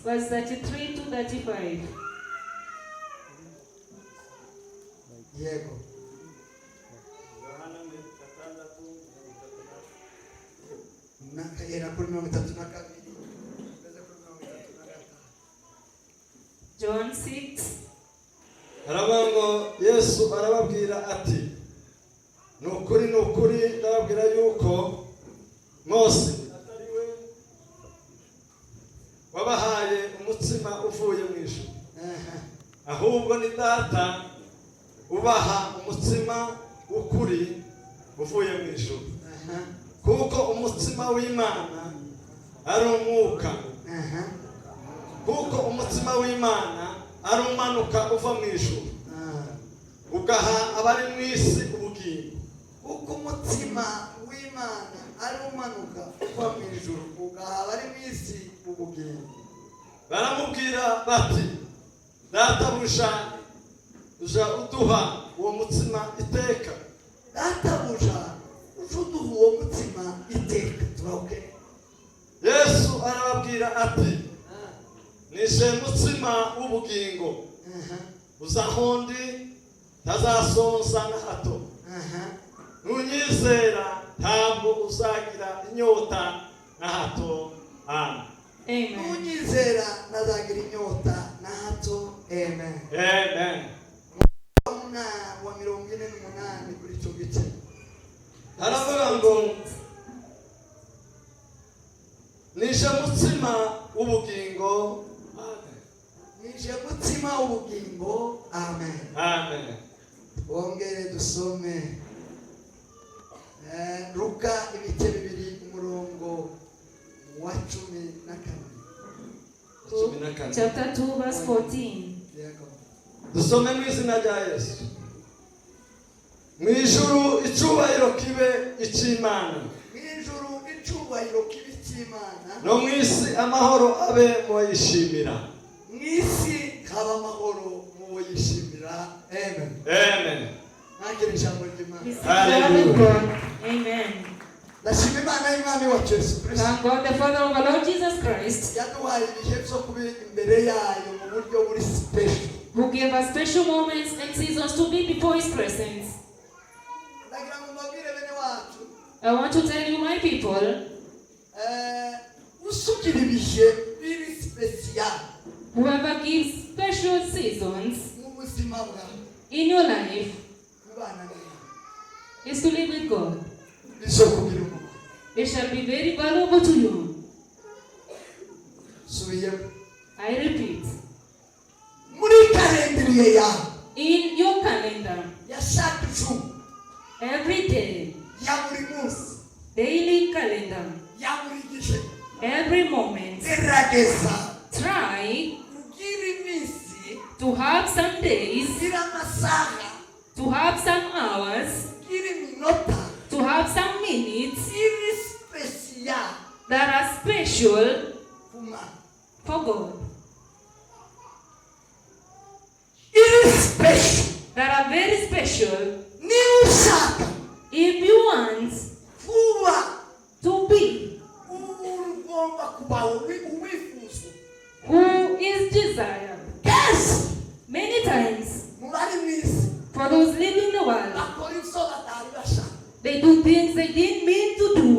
Verse 33 to 35. Yego. Yohana 6:32. Nakahera kuri 32 ugeze kuri 35. John 6. Haravuga ngo Yesu arababwira ati: "Ni ukuri, ni ukuri, ndababwira yuko Mose atari we wabahaye umutsima uvuye mu ijuru, ahubwo ni Data ubaha umutsima w'ukuri uvuye mu ijuru, kuko umutsima w'Imana ari umwuka, kuko umutsima w'Imana ari umanuka uva mu ijuru, ugaha abari mu isi ubugingo." Kuko umutsima w'Imana ari umanuka uva mu ijuru, ugaha abari mu isi ubugingo. Baramubwira bati: "Databuja, uja uduha uwo mutsima iteka." Databuja, uje uduha uwo mutsima iteka, turawukeneye. Yesu arababwira ati: "Nije mutsima w'ubugingo. Uza aho ndi ntazasonza na hato. Nunyizera ntabwo uzagira inyota na hato." Amen. Amen. Nunyizera ntazagira inyota na hato. Amen. Amen. Wa 48 kuri icyo gice. Haravuga ngo: "Nije mutsima w'ubugingo." Amen. Nije mutsima w'ubugingo. Amen. Amen. Twongere dusome Luka ibice 2, umurongo wa 14. 14. Chapter 2, verse 14. Yego. Dusome mu izina rya Yesu. Mu ijuru icyubahiro kibe icy'Imana, Mu ijuru icubahiro kibe icy'Imana, no mu isi amahoro abe mu bayishimira. Mu isi haba amahoro mu bo yishimira. Amen. Amen. Mwakira ijambo ry'Imana. Receive the word of Hallelujah. God. Amen. Ndashima Imana y'Umwami wacu Yesu Kristo, Thank God the Father of our Lord Jesus Christ, yaduhaye ibihe byo kuba imbere yayo mu buryo buri special. Who gave us special moments and seasons to be before His presence. Ndagira ngo mbabwire bene wacu, I want to tell you, my people, usugira ibihe biri special whoever gives special seasons mu buzima bwawe, in your life kubana n'Imana is to live with God. Bizokugira umumaro. It shall be very valuable to you. Subiyemo. I repeat, Muri calendrier yawe in your calendar, ya chaque jour, every day, ya buri munsi, daily calendar, ya buri gihe, every moment, gerageza try kugira iminsi, to have some days, kugira amasaha, to have some hours, kugira iminota to have some minutes iri special that are special ku Mana, for God, iri special. That are very special. Niba ushaka If you want kuba to be ugomba kuba uwifuza who is desired, kenshi many times mu bari mu isi, for those living in the world, bakora ibyo batari bashaka. They do things they didn't mean to do.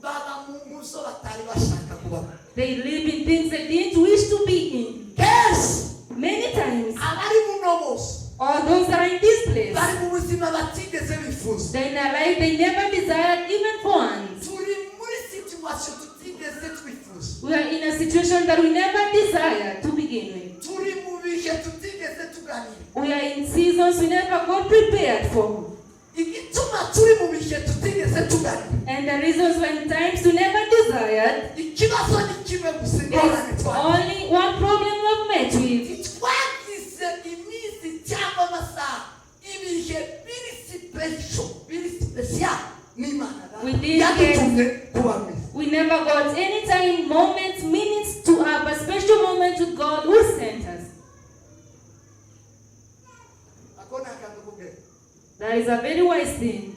Baba mu byo batari bashaka kubamo. They live in things they didn't wish to be in. Kenshi Many times, abari muno bose all those that are in this place, bari mu buzima batigeze bifuza. They're in a life they never desired even for once. Turi muri situation tutigeze twifuza. We are in a situation that we never desired to begin with. Turi mu bihe tutigeze tuganira. We are in seasons we never got prepared for. Igituma turi mu bihe tutigeze tuganira, And the reasons when times we never desired ikibazo ni kimwe gusa, ingorane is twagize, only one problem we've met with. Ntitwagize iminsi cyangwa amasaha, ibihe biri special, biri special n'Imana We didn't yadutumye kuba mu isi. We never got any time, moments, minutes to have a special moment with God who sent us. Ako ni akantu k'ubwenge. That is a very wise thing.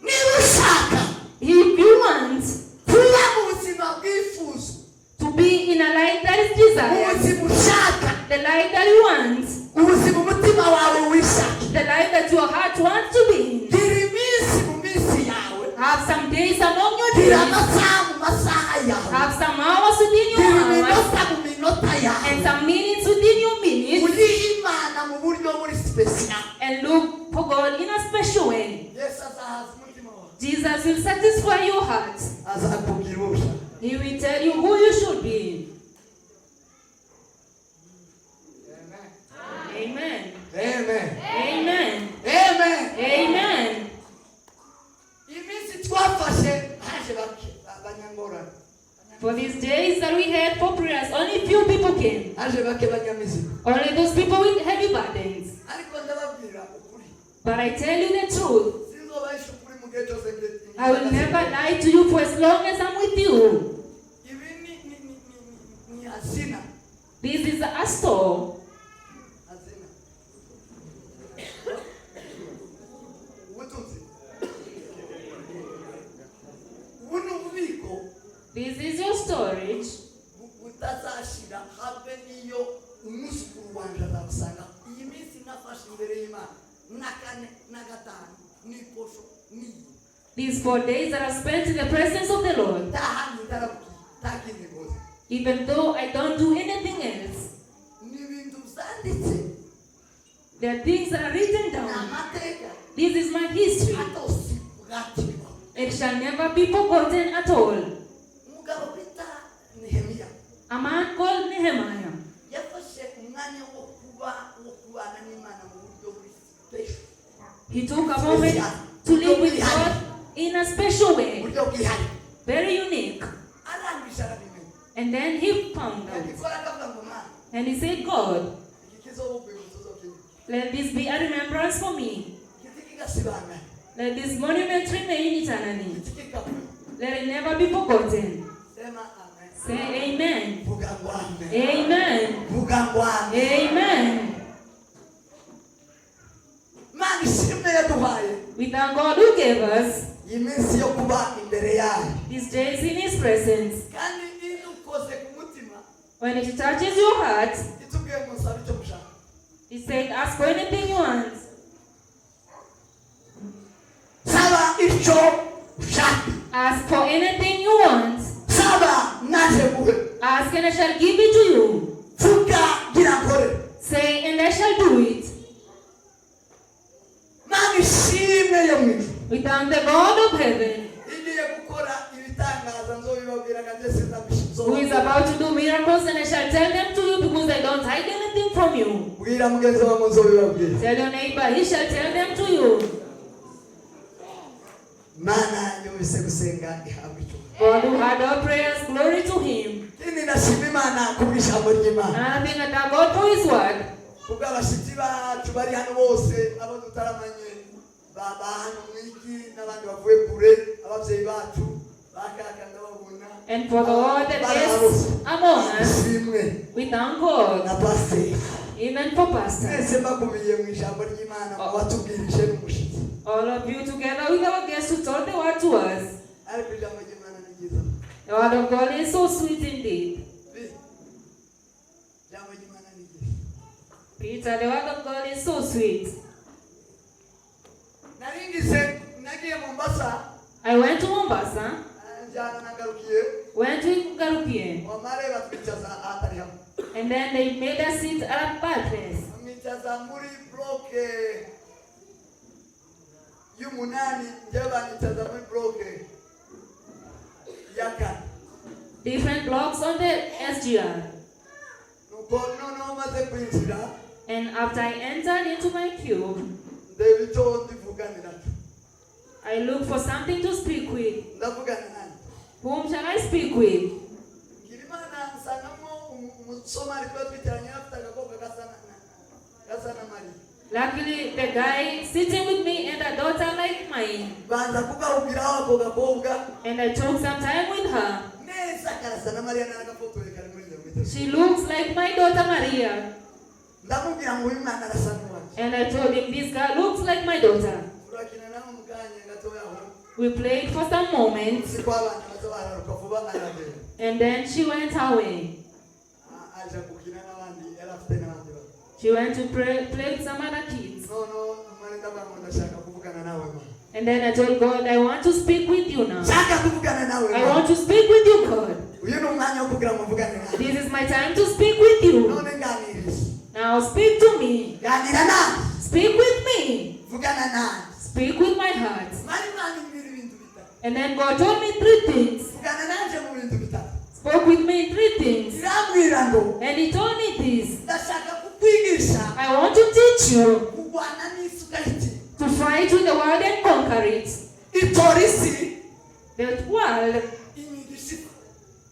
Niba ushaka If you want kuba mu buzima bwifuza, to be in a life that is desired, Ubuzima ushaka, the life that you want, ubuzima umutima wawe wishaka. The life that your heart wants to be in. Gira iminsi mu minsi yawe. Have some days among your Gira days. amasaha mu masaha yawe. Have some hours within your Gira hours. iminota mu minota yawe. And some minutes within your minutes. Uyihe Imana mu buryo buri special. And look for God in a special way. Yesu azahaza umutima wawe. Jesus will satisfy your heart. Azakubwira uwo ushaka. He will tell you who you should be. Amen. Amen. Amen. Amen. Amen. Iminsi twafashe haje bake abanyangorane. For these days that we had for prayers, only few people came. Haje bake banyamizigo. Only those people with heavy burdens. Ariko ndababwira ukuri. But I tell you the truth. Sinzobahisha ukuri mu gihe cyose I will never lie to you for as long as I'm with you. Ibi ni hazina. This is a store. Hazina, ubutunzi, ubu ni ububiko This is your storage. Butazashira, habe niyo umwuzukuru wanje azabusanga. Iyi minsi nafashe imbere y'Imana na kane na gatanu n'ikosho n'iyi. These 4 days that I've spent in the presence of the Lord, Ntahandi ndarabwiye, nta kindi ngozi. Even though I don't do anything else, Ni ibintu byanditse. There are things that are written Ni down. amateka. This is my history. Atosibwatirwa. It shall never be forgotten at all. Umugabo bita Nehemiya A man called Nehemiah. Yafashe umwanya wo kubana n'Imana mu buryo buri special. He took a moment to live with God in a special way, Buryo bwihariye. Very unique. Arangije arabimenya. And then he found out. Yabikora akavuga ngo Mana, And he said, "God, iki kizoba urwibutso uzokinyibutsa. Let this be a remembrance for me. Igiti kigasibangana. Let this monument remain eternally. Igiti kikapfa." Let it never be forgotten." Sema amen. Say amen. Vuga ngo amen. Amen. Vuga ngo amen. Amen. Mana ishimwe yaduhaye We thank God who gave us iyi minsi yo kuba imbere yayo. These days in His presence. Kandi idukoze ku mutima, When it touches your heart, itubwiye ngo nsabe icyo mushaka. He said, "Ask for anything you want." Saba icyo ushaka. Ask for anything you want. Saba naje guhe. Ask and I shall give it to you. Vuga gira nkore. Say and I shall do it. Mana ishimwe yo mu ijuru. We thank the God of heaven Igiye gukora ibitangaza nzobibabwira nje sinzabishizo. Who is about to do miracles, and I shall tell them to you because I don't hide anything from you. Bwira mugenzi wawe ngo nzobibabwira. Tell your neighbor, he shall tell them to you. Mana yumvise gusenga ihabwa icyubahiro. God who heard our prayers, glory to him. Ikindi ndashima Imana kubw'ijambo ry'Imana. Another thing, I thank God for his word. Kubwo abashyitsi bacu bari hano bose, abo dutaramanye ba hano mwiki n'abandi bavuye kure, ababyeyi bacu bakaka ndababona. And for the all the guests among us, Ishimwe we thank God, na pasiteri. Even for pastors. Mwese mbakubiye mu ijambo ry'Imana mu watubwirije n'umushyitsi. All of you together with our guests who told the word to us. Ariko ijambo ry'Imana ni ryiza. The word of God is so sweet indeed. Ijambo ry'Imana ni ryiza. Peter, the word of God is so sweet. Naringize nagiye Mombasa. I went to Mombasa, Njyana na Ngarukiye. Went with Ngarukiye, Wamare batwicaza ahatari hamwe. And then they made us sit at a bad place. Bamwicaza muri block y'umunani, njyewe banyicaza muri block ya kane. Different blocks on the SGR. Nuko noneho maze kwinjira, And after I entered into my cube, ndeba icyo ndivuganira cyo. I looked for something to speak with. Ndavugana nande? Whom shall I speak with? Ngira Imana nsangamo umusomali tuba twicaranye afite agakobwa gasa na Mariya. Luckily, the guy sitting with me and a daughter like mine. Banza kugahugiraho ako gakobwa. And I took some time with her. Neza karasa na Mariya, naragafotoye kari muri njye. She looks like my daughter Maria. Ndamubwira ngo uyu mwana arasa n'uwanjye. And I told him, "This girl looks like my daughter." Turakina nawe mu kanya gatoya aho. We played for some moments, Uzi ko abana baza bararuka vuba, aragenda. And then she went away. Aja gukina n'abandi, yari afite n'abandi bana. She went to play with some other kids. Noneho mwana ndavuga ngo ndashaka kuvugana nawe Mana. And then I told God, "I want to speak with you now." Nshaka kuvugana nawe I Mana. want to speak with you, God. Uyu ni umwanya wo kugira ngo mvugane nawe. This is my time to speak with you. None nganiriza. Now speak to me. Ganira nawe. Speak with me. Vugana nawe. Speak with my heart. Mari Imana imbwira ibintu bitatu. And then God told me three things. Vugana nanje mu bintu bitatu. Spoke with me in three things. Irambwira ngo And he told me this. ndashaka kukwigisha I want to teach you kurwana n'isi ukayitsinda. To fight with the world and conquer it. Itora isi. The world, Inyigisha isi.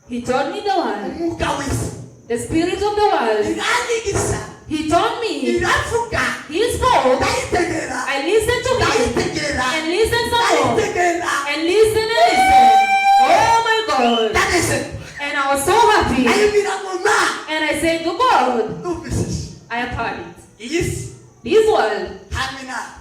He taught me the world, Umwuka w'isi. The spirit of the world. Iranyigisha. He taught me. Iravuga. He spoke. Ndayitegera. I listened to him Ndayitegera. And listened some more. Ndayitegera. And listen and listen. Oh my God. Ndanezerwa. And I was so happy. Ndayibwira ngo ma And I said to God, numvise isi. I have heard it. Iyi si This world, hamwe nawe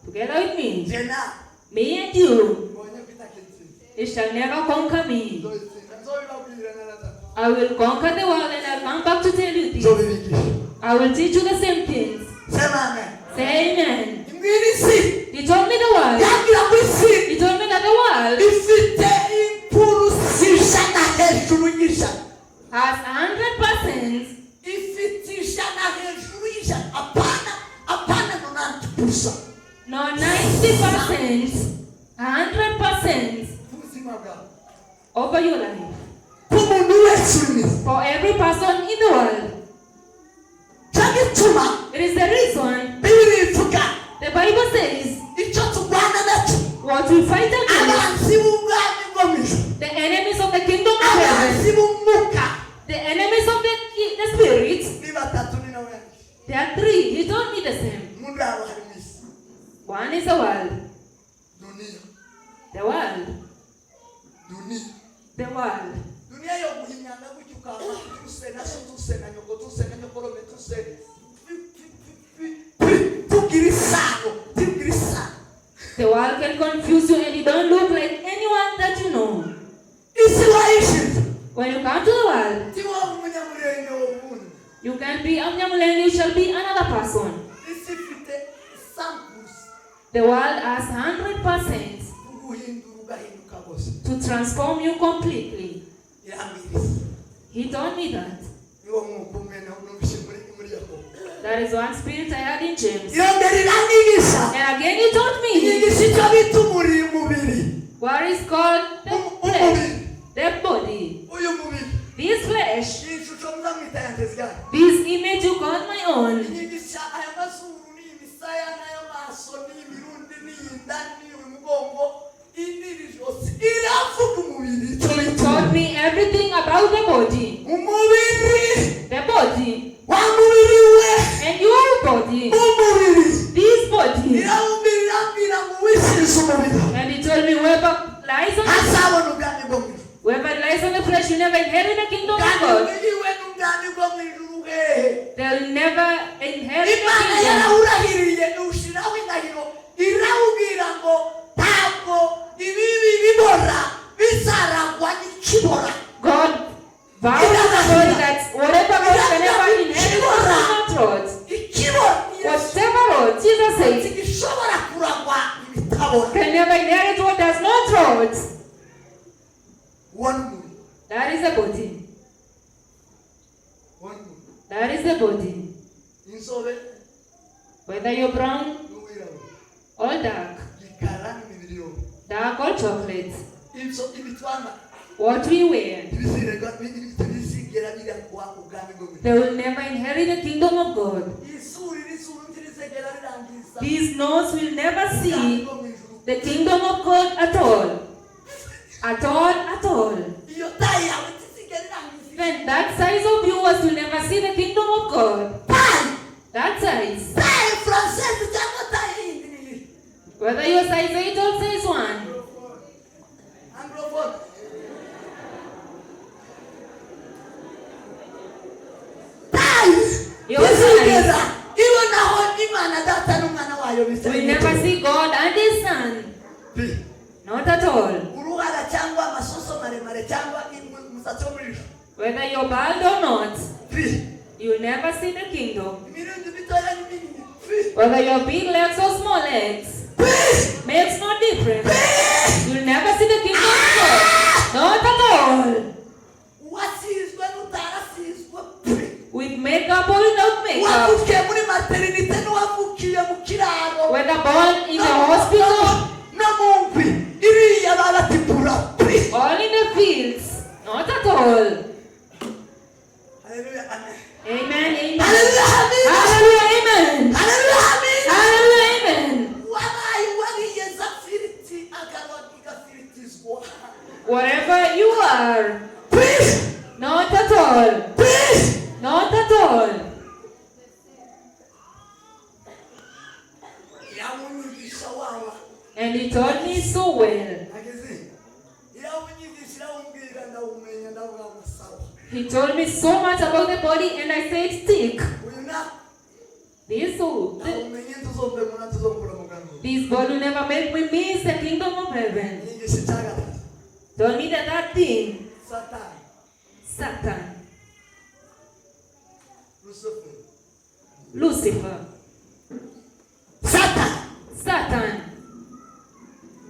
together with me, jye nawe me and you, mbonye ko itakintsinda. It shall never conquer me. Nzoyitsinda nzobibabwira naraza. I will conquer the world and I'll come back to tell you this. Nzobibigisha. I will teach you the same things. Sema amen. Say amen. Imbwira isi. He told me the world. Yambwira ngo isi He told me that the world ifite impurusi 100 hejuru y'ijana. Has 100%. Ifite 100 hejuru y'ijana, apana apana 90%. No, 90%, 100% Ubuzima bwawe over your life. Ku muntu wese uri mu isi. For every person in the world. Cyo gituma It is the reason Bibiri ivuga the Bible says icyo turwana nacyo what we fight against, abanzi b'ubwami bwo mu ijuru the enemies of the kingdom of heaven, abanzi b'umwuka the enemies of the spirit, ni batatu ni nawe yanditse. There are three. He told me the same. Muri abo harimo isi. One is the world, Duniya. The world, Duniya. The world. Duniya yo guhinyana gutyo ukaba tuse na so tuse na nyoko tuse na nyokorome tuse pi, pi, pi, pi, pi, tugira isano tugira isano. The world can confuse you and you don't look like anyone that you know. Isi wayishize When you come to the world, tiwaba umunyamurenge wubundi. You can be a Mnyamulenge, you shall be another person. Isi ifite sampusi The world has 100% kuguhindura ugahinduka bose. To transform you completely. Irambwira isi. He told me that. Niwo mwuka umwe numvise muri muri Yakobo. That is one spirit I had in James. Irongera iranyigisha. And again he taught me Inyigisha icyo bita umuri umubiri. What is called the flesh, Umubiri. The body. Uyu mubiri. This flesh, Iyi shusho muzamwita yanjye zigari. This image you call my own. Inyigisha aya mazuru n'iyi misaya n'aya maso n'iyi mirundi n'iyi nda n'iyi mugongo n'iri josi iravuga umubiri icyo He bita taught me everything about the body. Umubiri. The body. Wa mubiri we. And your body. Umubiri. This body. Irawumbira irambwira ngo uwishinze umubiri And he told me whoever lies on the, ntazabona ubwami bwo mu ijuru. Whoever lies on the flesh will never inherit the kingdom of Ubwami God. bw'iwe n'ubwami bwo mu ijuru hehe? They'll never inherit the Imana kingdom. yarawurahiriye iwushyiraho indahiro irawubwira ngo ntabwo ibibi bibora bizarangwa n'ikibora. God vowed to the body that whatever God can never inherit will not rot. Ikibora Yesu. Whatever rot, Jesus says, Gishobora kuragwa ibitabora. Can never inherit what does not rot. Uwo ni umubiri. That is the body. Uwo ni umubiri. That is the body. Inzobe Whether you're brown n'uwirabura or dark, gikara n'imibiri yombi dark or chocolate, ibyo ibitwanga what we wear, ntibizirega ntibizigera biragwa ubwami bwo mu ijuru. They will never inherit the kingdom of God. Izuru iri zuru ntirizigera rirangiza These nose will never ubwami see bwo mu ijuru. The kingdom of God at all. At all, at all. Iyo taille yawe ntizigera irangiza. Even that size of yours will never see the kingdom of God. Taille. That size. Taille française cyangwa taille yindi ni iyihe? Whether you're size 8 or size 1. Anglophone. Taille Your ntizigera size. ibonaho Imana Data n'umwana wayo bicaye. Will never see God and His Son. Pi. Not at all. Uruhara cyangwa amasoso maremare cyangwa umusatsi wo muri joro Whether you're bald or not. Pi. You'll never see the kingdom. Imirindi mitoya n'iminini, pi. Whether you're big legs or small legs, Pi. makes no difference. You'll never see the kingdom of God. Not at all. Uwasizwe n'utarasizwe, pi. With makeup or without makeup. Uwavukiye muri maternité n'uwavukiye mu kiraro, Whether born in the hospital no mu nkwi iriya baratipura, pi. or in the fields. Not at all. Haleluya, amen. Amen, amen. Haleluya, amen. Hallelujah, amen. Haleluya, amen. Hallelujah, amen. Wabaye wariye za firiti akaba igafiritizwa. Whatever you are, Pi. not at all. Pi. Not at all. Irawunyigisha wawa. And he taught me so well. Ageze irawunyigisha, irawumbwira, ndawumenya, ndavuga ngo sawa. He told me so much about the body, and I said, stick. Uyu na This, ndawumenye ntuzombe muna tuzombura muganuro. This body will never make me miss the kingdom of heaven. Nyigisha icya gatatu. Told me that that thing, Satani, Satan, Rusuferi, Lucifer, Satani, Satan,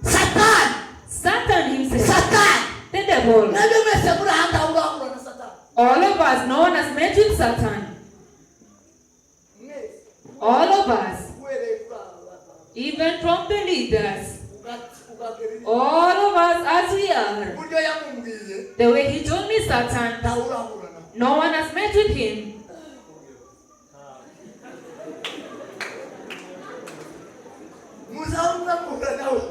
Satani, Satan himself, Satani. The devil. Nabyo mwese muri aha ngaha urahura na Satani. All of us known as met with Satan. Mwese. All of us, Uhereye kuri aba baba, even from the leaders, ugagera iri- all of us as we are. Uburyo yamumbwiye, The way he told me Satan, ntawe urahura nawe. No one has met with him. Muzaho muzamuhura nawe,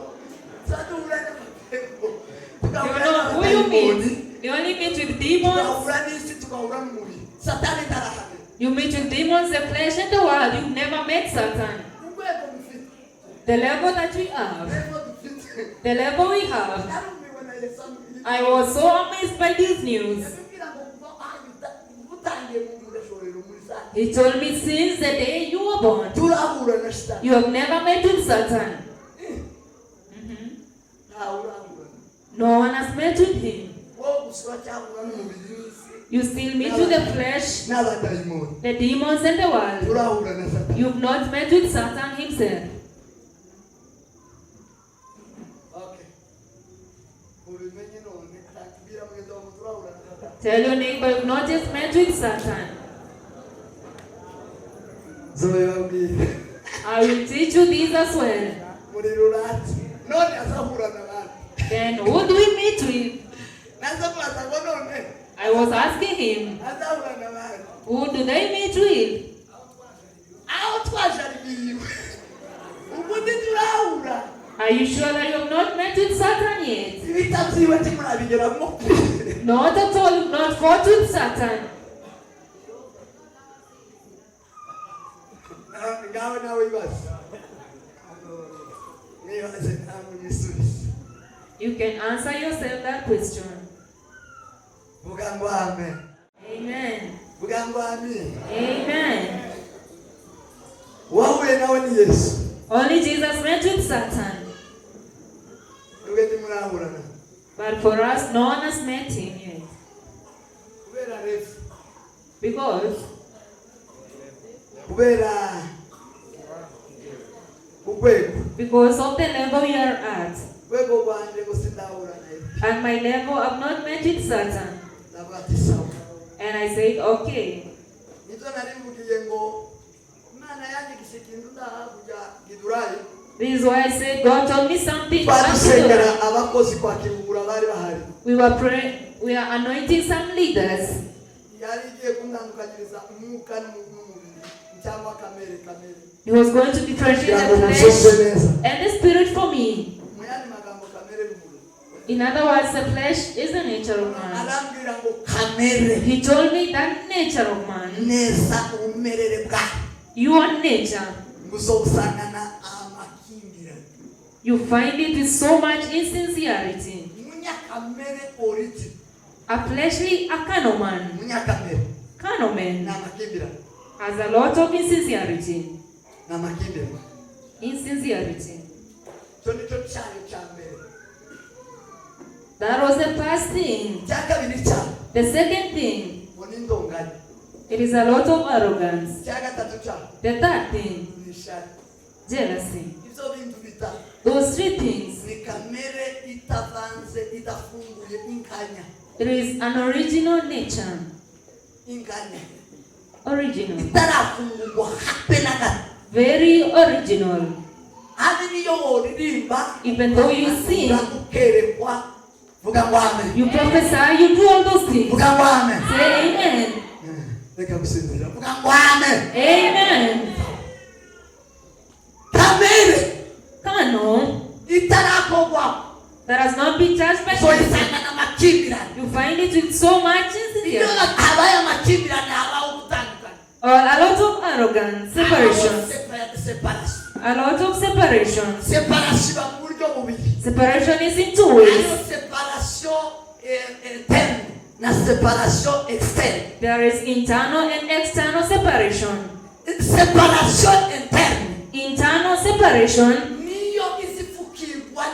tuzaduhura n'amategeko, You tugahura know who you n'abadayimoni, meet. You only meet with demons. tugahura n'isi, tugahura n'umubiri. Satani ntarahagera. You meet with demons, the flesh, and the world. You've never met Satan. Urwego mufite, The level that we have, urwego dufite, the level we have. Narumiwe na Yesu ambwira. I was so amazed by this news. Yabibwira ngo kuva aho utangiye mu gashorero muri sare, He told me since the day you were born, turahura na Satani. You have never met with Satan. Ntawe urahura nawe. No one has met with him. Wowe gusa uracyahura n'umubiri n'isi You still meet with the flesh, n'abadayimoni. The demons, and the world. Turahura na Satani. You've not met with Satan himself. Okay, mubimenye none, atakubwira mugenzi wawe ngo turahura na Satani. Tell your neighbor you've not just met with Satan. Zobibabwira. I will teach you this as well. Muri rurati none azahura n'abandi. Then who do we meet with? Naza mubaza ngo none I was asking him, azahura n'abandi who do they meet with? Aho twajaribiriwe ubundi turahura. Are you sure that you have not met with Satan yet? Ibita byiwe ntimurabigeramo. Not at all, you've not fought with Satan. Ngawe nawe ibaze, mwibaze namwe mwisubize. You can answer yourself that question. Vuga ngo amen. Amen. Vuga ngo amen. Amen. Uwahuye nawe ni Yesu. Only Jesus met with Satan. Nubwo ntimurahura nawe. But for us, no one has met him yet. Kubera refu, Because kubera urwego, because of the level we are at. Urwego rwanjye ngo sindahura nawe. At my level, I've not met with Satan. Ndavuga ati sawa. And I said, okay. Nibyo nari mvugiye ngo Imana yanyigisha ikintu ndaha kujya Gidurayi. This is why I said God told me something. Twadusengera abakozi kwa Kibura bari bahari. We were praying, we are anointing some leaders. Yari igiye kuntandukanyiriza umwuka n'umubiri cyangwa kamere kamere. He was going to differentiate Kugira ngo the muzumve flesh neza. And the spirit for me. Mu yandi magambo kamere n'umubiri. In other words, the flesh is the nature of man. Arambwira ngo kamere, He told me that nature of man, neza ubumerere bwawe, your nature, ngo uzobusangana amakimbirane. You find it with so much insincerity. Umunyakamere origin, A fleshly, a carnal man, umunyakamere carnal ni man, amakimbirane. Has a lot of insincerity. Ni amakimbirane. Insincerity. Icyo nicyo cyayo cya mbere. That was the first thing. Icya kabiri cyayo The second thing ngo ni indonganya. It is a lot of arrogance. Icya gatatu cyaho The third thing, ni ishari. jealousy. Ibyo bintu bitatu Those three things, ni kamere itavanze, idafunguye, inkanya. There is an original nature. Inkanya. Original. Itarafungurwa habe na gato. Very original. Habe niyo woririmba, Even though you sing, ukerekwa, vuga ngo amen. You prophesy, you do all those things. Vuga ngo amen. Say amen. Reka gusinzira. Vuga ngo amen. Amen. Kamere Kano itarakorwa that has not been touched by uzoyisanga n'amakimbirane. You find it with so much Iyo insincerity. habaye amakimbirane habaho gutandukana. Or a lot of arrogance, separations. Separation. A lot of separations. Separation iba mu buryo bubiri. Separation is in two ways. Hariho separation interne na separation externe. There is internal and external separation. Separation interne Internal separation niyo izipfukirwa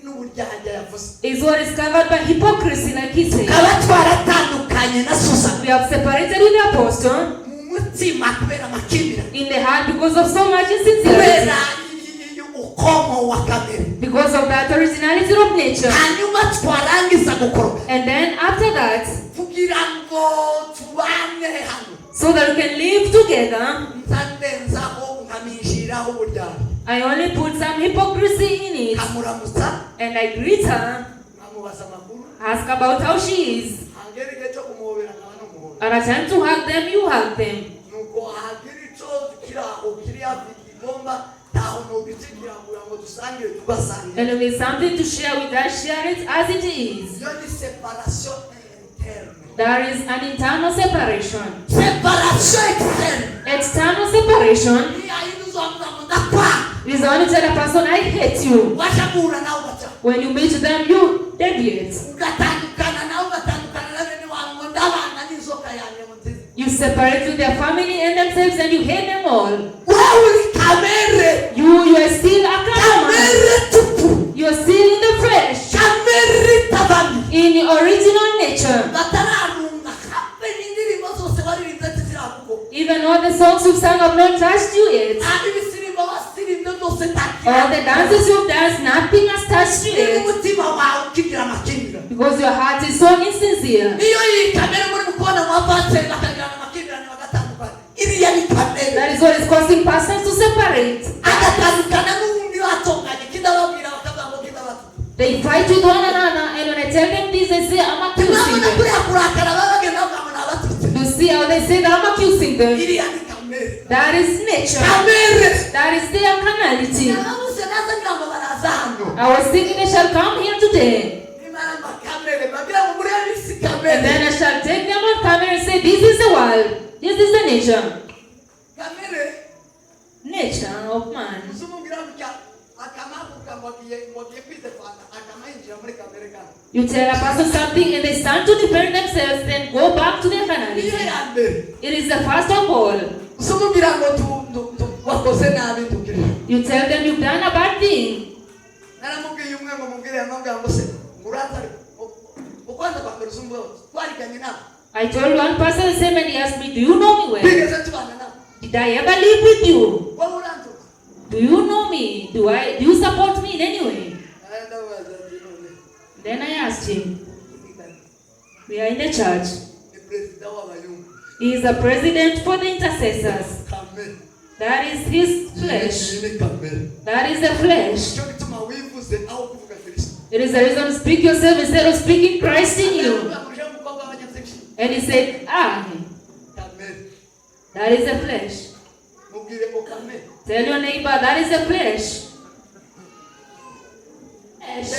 n'uburyarya yavuze. is what is covered by hypocrisy, like he said. Tukaba twaratandukanye na Susan We have separated with the apostle mu mutima kubera amakimbirane, in the heart because of so much insincerity, kubera ukomo wa kamere. Because of that originality of nature. Hanyuma twarangiza gukoropa And then after that, kugira ngo tubane hano, so that we can live together, nza ndenzaho nkaminjiraho uburyarya. I only put some hypocrisy in it, Nkamuramutsa, and I greet her, nkamubaza amakuru, ask about how she is. hagera igihe cyo kumuhobera nkaba numuhobera. At a time to hug them, you hug them. Nuko hagira icyo kiri aho kiri hafi kigomba ntaho nubikikira kugira ngo dusangire, tugasangira. And if there's something to share with us, share it as it is. Iyo ni separation interne. There is an internal separation. Separation externe External separation ni yayindi uzavuga ngo ndakwanga. is the one to tell a person, I hate you. Waje guhura nawe ugaca When you meet them, you deviate. ugatandukana nawe, ugatandukana na bene wawe ngo ndabana n'inzoka yanjye ngo nziza. You separate with their family and themselves and you hate them all. Wowe uri kamere. You are still a carnal man. Kamere tupu. You are still in the flesh, Kamere itabami in your original nature. batararunga habe n'indirimbo zose waririmbye ziravugo. Even all the songs you've sung have not touched you yet. Nta n'ibisirimbo wasirimbye byose. All the dances you've danced, nothing has touched you Niba yet. umutima wawe ukigira amakimbirane, Because your heart is so insincere. niyo iyi kamere muri kubona mu bapasiteri bakagirana amakimbirane bagatandukana, iriya ni kamere. That is what is causing pastors to separate. Agatandukana n'uwundi batonganye kidababwira bakavuga ngo kidabatuka. They fight with one another, and when I tell them this, they say, I'm accusing Ntibabona them. kuriya kurakara baba bagenda bavuga ngo ni abatutsi. You see how they say that I'm accusing them? Iriya ni kamere. That is nature. Kamere. That is their carnality. Narabuze naza ngira ngo baraza hano. I was thinking they shall come here today. Nimara amakamere babwira ngo murebe isi kamere. And then I shall take them on camera and say, this is the world. This is the nature. Kamere. Nature of man. Uzumubwira gutya akamavuga ngo agiye kwidefanda akamayinjira muri kamere kandi. You tell a person something and they start to defend themselves, then go back to their Niyo carnality. ya mbere. It is the first of all. Uzumubwira ngo wakoze nabi tugirire. You tell them you've done a bad thing. Naramubwiye umwe ngo mubwire yamubwira ngo se ngo uraza ariko ukwanza kwa mbere uzumubwira ngo twariganye nawe. I told one person the same and he asked me, do you know me well? Twigeze tubana nawe. Did I ever live with you? Wowe urantuka. Do you know me? Do you support me in any way? Ndabaza nti none Then I asked him, we are in the church. Ni perezida w'abayumva. He is the president for the intercessors. Kamere. That is his flesh. Iyi ni kamere. That is the flesh. Nicyo gituma wivuze aho kuvuga Kristo. It is the reason to speak yourself instead of speaking Christ in you. Ndavuga ngo umukobwa w'abanyabyishi. And he said, ah, Kamere. that is the flesh. Mubwire ngo kamere. Tell your neighbor, that is the flesh. Flesh.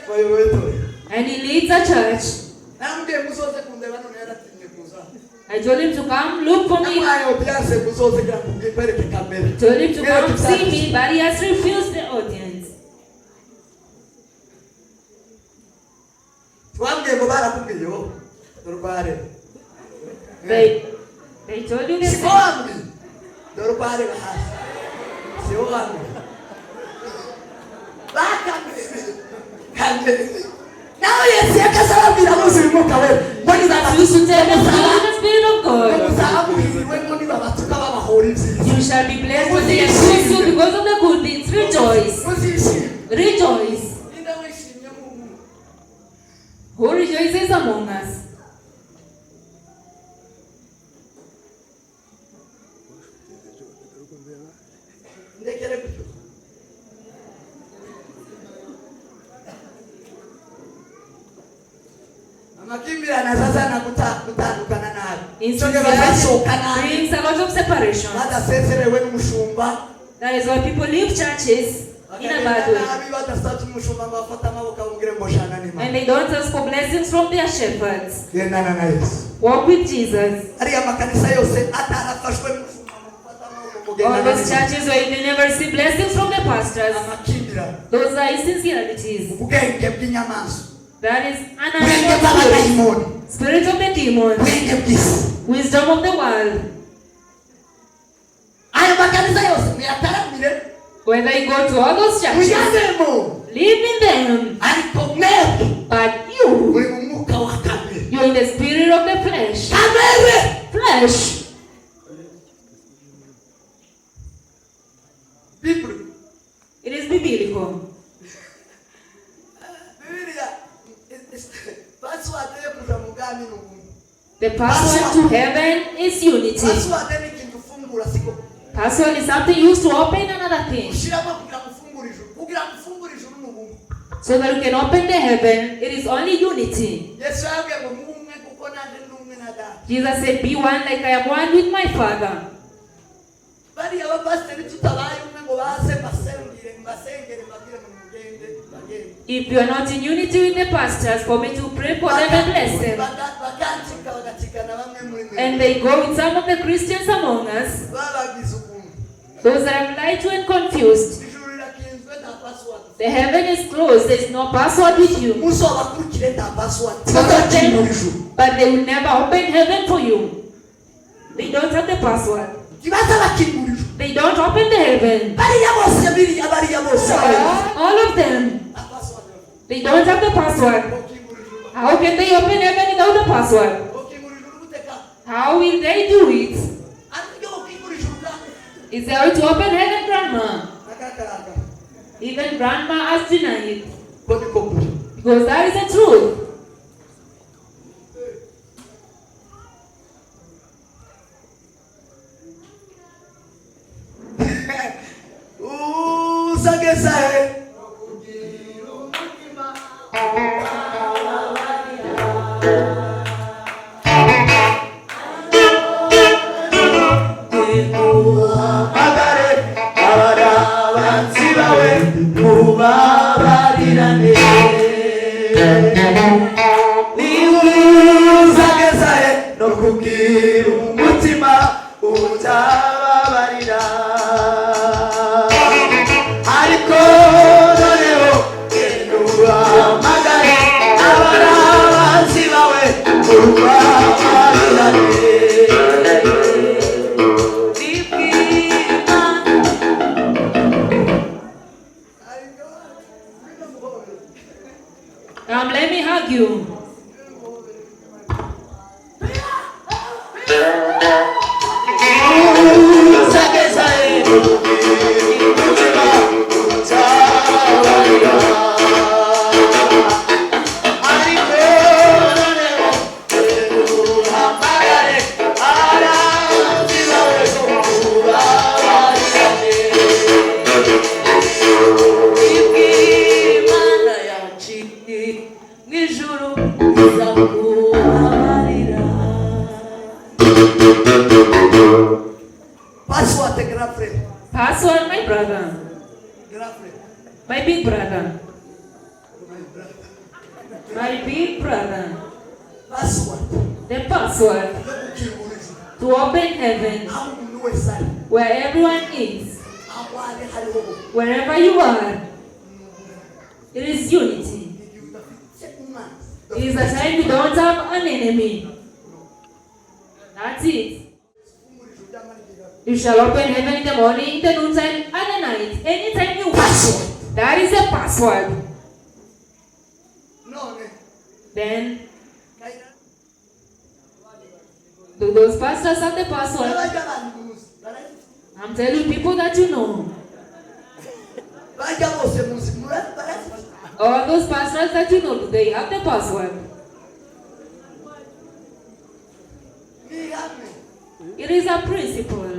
Bayoboye itorero. And he leads a church. Naramubwiye ngo uzoze kundeba none yaratinye kuza. I told him to come look for me. Namuhaye audience ngo uzoze kugira ngo ubwikwereke kamere. Told him to come see me, but he has refused the audience. Twambwiye ngo barakubwiye wowe dore uko. They told you the Siko same. wambwiye dore uko areba hasi. Siwo wambwiye bakamere kamere nawe Yesu yakaza ababwira buzuye umwuka we ngo You should tell them, nizabasaba the Spirit of God. ngo Amakimbirane azazana gutandukana nabi. Insincerity Bazasohoka nabi brings a lot of separation. badasezerewe n'umushumba. That is why people leave churches in a bakagenda bad way. nabi badasabye umushumba ngo afate amaboko amubwire ngo jana And n'Imana. they don't ask for blessings from their shepherds. Gendana na Yesu. Walk with Jesus. Ariya makanisa yose atarafashwe n'umushumba ngo mufate amaboko ngo All gendana those n'Imana. churches where they never receive blessings from the pastors, Amakimbirane, those are insincerities. ubwenge bw'inyamaswa, That is an ubwenge animal spirit, bw'abadayimoni, spirit of the demons, ubwenge bw'isi. wisdom of the world. Ayo makanisa yose muyataramire, Whether you go to all those churches, muyavemo, live in them, ariko mwebwe but you, muri mu mwuka wa kamere. you're in the spirit of the flesh. Kamere. Flesh. Bible. It is biblical. Bibiliya password yo kuja mu bwami ni ubumwe. The password to heaven is unity. Password ni ikintu ufungura, siko? Password is something used to open another thing. Ushiramo kugira ngo ufungure ijuru. Kugira ngo ufungure ijuru ni ubumwe. So that you can open the heaven, it is only unity. Yesu yarabwiye ngo mube umwe kuko nanjye ndi umwe na Data. Jesus said, "Be one like I am one with my Father." Bariya bapasiteri tutabaye umwe ngo baze mbasengere mbasengere mbabwire ngo mugende bagende. If you are not in unity with the pastors, for me to pray for them and bless them, Bakancika bagacikana bamwe muri mwe. and they go with some of the Christians among us, babagize ubumwe. those that are lied to and confused, Ijuru rirakinzwe nta password. the heaven is closed, there is no password with you. Muzobakurikire nta password. Follow Ntibazakingura them, ijuru. but they will never open heaven for you. They don't have the password. Ntibazabakingura ijuru. They don't open the heaven. Bariya bose biriya bariya bose bariya. All of them, Nta password. they don't have the password. Bakingura ijuru. How can they open heaven without the password? Bakingura ijuru gute ka? How will they do it? Ariko iyo bakingura ijuru ka? Is there a way to open heaven, Grandma? Akakaraka. Even Grandma has denied. Ko niko kuri. Because that is the truth. Uzageza he? Agare abarabanzi bawe mubabarirane. Niba he no kubwira umutima utababarira, ariko noneho genda uhamagare abarabanzi bawe mubabarirane. Come, let me hug you. Imana yacu mu ijuru izakubabarira. Password grand frère. Password, my brother. Grand frère. My big brother. My brother. My big brother. Password The password yo gukingura ijuru. to open heaven Aho umuntu wese ari, where everyone is, aho ari hariho hose. wherever you are, it is unity. Igihe udafite umwanzi. It is a time you don't have an enemy. That's it. Ufungura ijuru ry'amara igihe gato. You shall open heaven in the morning, the noontime, and the night. Anytime you want. That is a password. None Then, Kayira do those pastors have the password? n'abajya abantu muzi barayifite. I'm telling people that you know. Bajya bose muzi barayifite. All those pastors that you know, do they have the password? Ni ihame. It is a principle.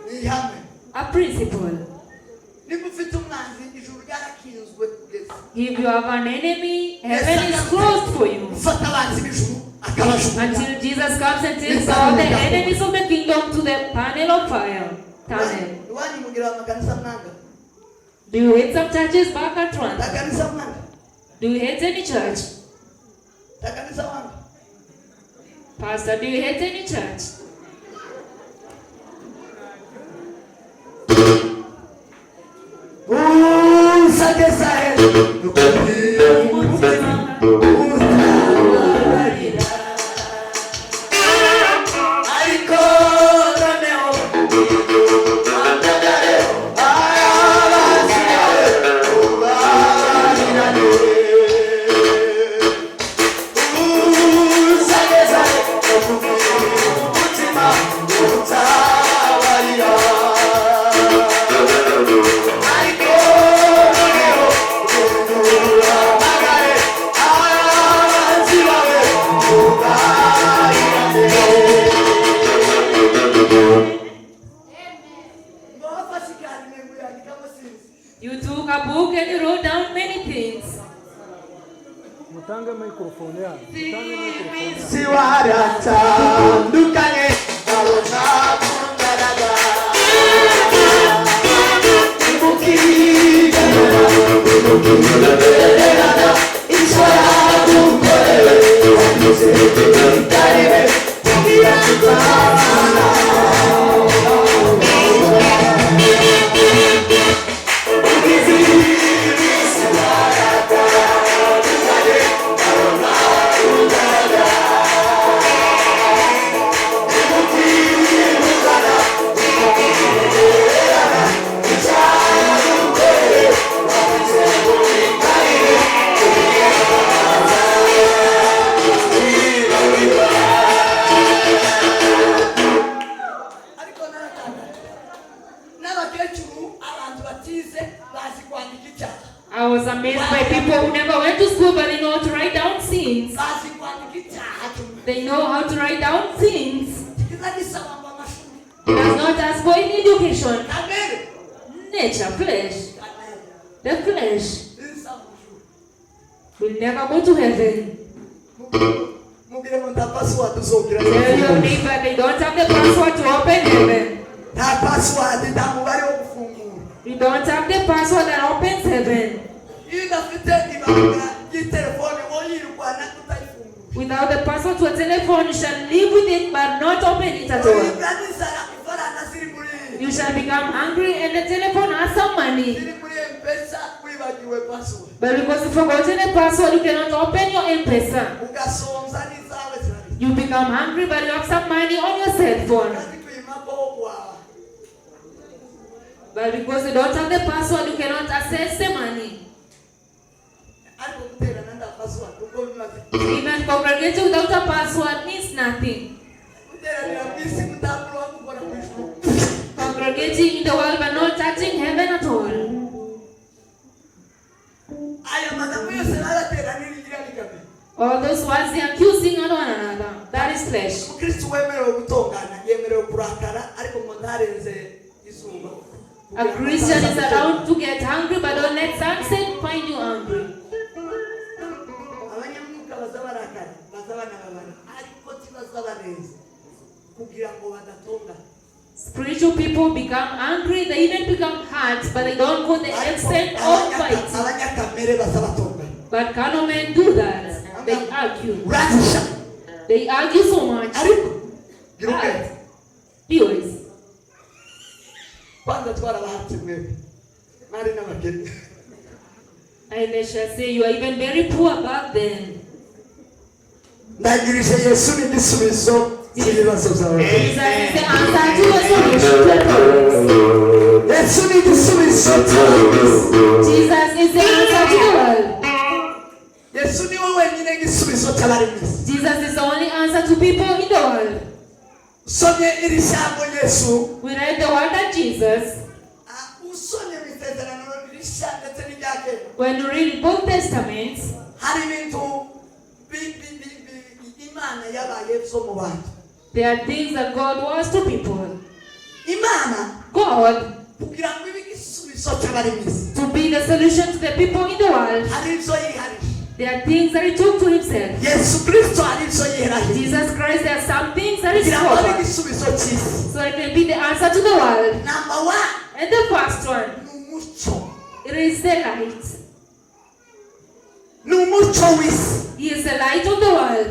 Ni ihame. A principle. Niba ufite umwanzi ijuru ryarakinzwe kugeza. If you have an enemy, heaven is closed for you. Ufata abanzi b'ijuru akabajugunya. Until Jesus comes and takes all the enemies of the kingdom to the panel of fire. Tunnel. Iwanyu mugira amakanisa mwanga? Do you hate some churches back at Rwanda? Takanisa mwanga? Do you hate any church? Takanisa wanga? Pastor, do you hate any church? Usageza umutima utababarira, ariko noneho uhamagare abanzi bawe ubabarirane. Usageza umutima utababarira, ariko noneho uhamagare abanzi bawe ubabarirane. Ngo wafashe ikarine ngo uyandikamo sinzi. You took a book and you wrote down many things. Mutange microphone yanyu, mutange microphone yanyu. Si waratandukanye abo mwakundanaga, nimukigana nimukigererana icyo yagukoreye wagize itarire ntiyatuzabana. Ugize iminsi waratandukanye abo mwakundanaga, nimukigana nimukigererana icyo yagukoreye wagize itarire. Ariko naratangaje n'abakecuru, abantu batize bazi kwandika icyaha. I was amazed by people who never went to school but they know how to write down sins. Bazi kwandika icyaha cy'umuntu. They know how to write down sins. Kiza gisaba ngo amashuri. It does not ask for any education. Kamere. Nature, flesh. Kamere. The flesh Isaba amashuri. will never go to heaven. Mubwire ngo nta password uzogira. Tell your neighbor they don't have the password to open heaven. Nta password, nta mubare wo gufungura. You don't have the password that opens heaven. Iyo udafite ibanga ry'itelefone woyirwana utayifungura. Without the password to a telephone, you shall live with it but not open it at all. Uribwa n'inzara, ifaranga ziri muri You shall become hungry and the telephone has some money. ziri muri M-Pesa, wibagiwe password. But because you forgotten the password, you cannot open your M-Pesa. Ugasonza n'izawe zirarira. You become hungry, but you have some money on your cell phone. Ukazikwima ko wawe. But because you don't have the password, you cannot access the money. Ariko guterana nta password ubwo bimaze. Even congregating without a password means nothing. Guteranira mu isi mutambura gukora ku ijuru. Congregating in the world but not touching heaven at all. Aya magambo yose barateranira igira ni kamere. All those ones they are accusing on one another. That is flesh. Umukristo wemerewe gutongana yemerewe kurakara, ariko ngo ntarenze izuba. A Christian is allowed to get hungry, but don't let sunset find you hungry. Abanyamwuka baza barakara, baza banababara, ariko tibaza barenze kugira ngo badatongana. Spiritual people become angry, they even become hurt, but they don't go the Ariko extent of fighting. abanyakamere baza batongana. But carnal men do that. They argue. Urazisha. They argue so much. Ariko gira ubwenge. Be wise. Kwanza twarabahatse, mwebwe mwari n'abakene. And they shall say, "You are even very poor back then." Ndangirije, Yesu ni igisubizo cy'ibibazo byawe. Jesus is the answer to your solution to your problems. Yesu ni igisubizo cy'abagizi. Jesus is the answer to the world. Yesu ni we wenyine gisubizo cy'abari mu isi. Jesus is the only answer to people in the world. Usomye iri jambo Yesu, We read the word that Jesus, usomye mu Isezerano Rishya ndetse n'irya Kera, when you read both Testaments, hari ibintu Imana yabaye byo mu bantu. there are things that God was to people. Imana God Kugira ngo ibe igisubizo cy'abari mu isi. To be the solution to the people in the world. Hari ibyo yiharije. There are things that he took to himself. Yesu Kristo hari ibyo yihariye. Jesus Christ, there are some things that he Kugira ngo abe spoke igisubizo cy'isi. so it can be the answer to the world. Number one And the first one, ni umuco. it is the light. Ni umuco w'isi. He is the light of the world.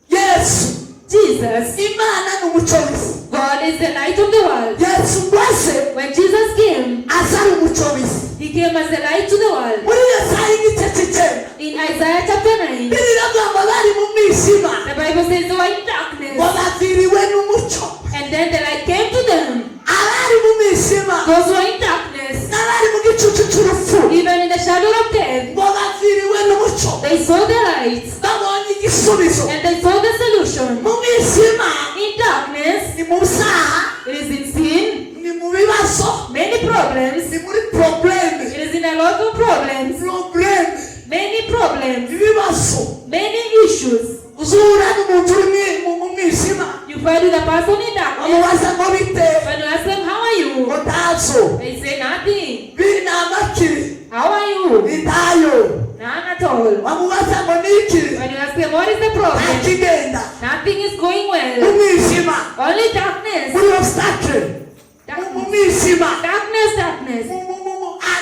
Yesu Jesus, Imana ni umuco w'isi. God is the light of the world. Yesu ngwase When Jesus came, aza ari umuco w'isi. he came as the light to the world. Muri Yesaya igice cy'icyenda In Isaiah chapter 9, Bibiliya iravuga ngo bari mu mwijima the Bible says they were in ngo darkness. baviriwe n'umucyo. And then the light came to them. Abari mu mwijima Those who were in darkness, n'abari mu gicucu cy'urupfu even in the shadow of death, ngo baviriwe n'umucyo. they saw the light Babonye igisubizo. and they saw the solution. Mu mwijima In darkness, ni mu byaha, it is in sin, ni mu bibazo, many problems. ni muri probleme. It is in a lot of problems, Probleme, many problems, ibibazo. many issues. Uzura n'umuntu uri mu mwijima You find with a person in darkness. bamubaza ngo bite, When you ask them, "How are you?" ngo ntazo. They say nothing. Binama ki? How are you? Ntayo. None at all. Bamubaza ngo niki? When you ask them, "What is the problem?" Ntakigenda. Nothing is going Mu well. mwijima, Only darkness. muri obstacle, mu Darkness, mwijima, darkness, darkness.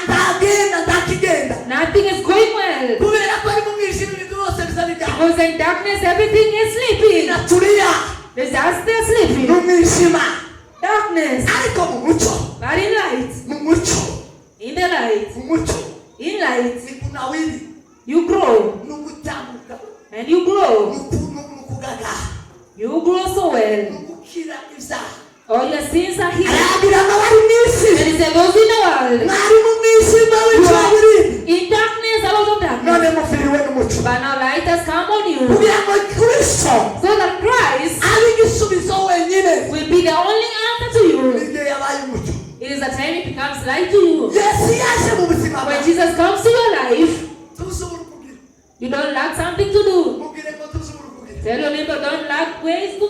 ndagenda ntakigenda. Nothing is going well. Kubera ko ari mu mwijima ibintu byose bisa n'ibyaha. Because in darkness, everything is sleeping. Inatulia They just they're ni sleeping. umwijima, Darkness. ariko mu mucyo, But in light, mu mucyo, in the light, mu mucyo in light, ni kunawiri, you grow ni ugutambuka, and you grow. ni ukugagaha, You grow so well. ni ugukira ibyaha. All your sins are healed. Arababwira ngo abari mu isi, There is a those in the world. mwari mu mwijima w'icuraburindi, In darkness, a lot of darkness. none muviriwe n'umucyo. But now light has come on you. Kugira ngo Kristo So that Christ abe igisubizo wenyine, will be the only answer to you. n'igihe yabaye umucyo. It is the time it becomes light to you. Yesu yaje mu buzima When bwawe. Jesus comes to your life, Tuzubura ukubwira. you don't lack something to do. Mubwire ngo tuzubura ukubwira. Tell your neighbor, don't lack ways to.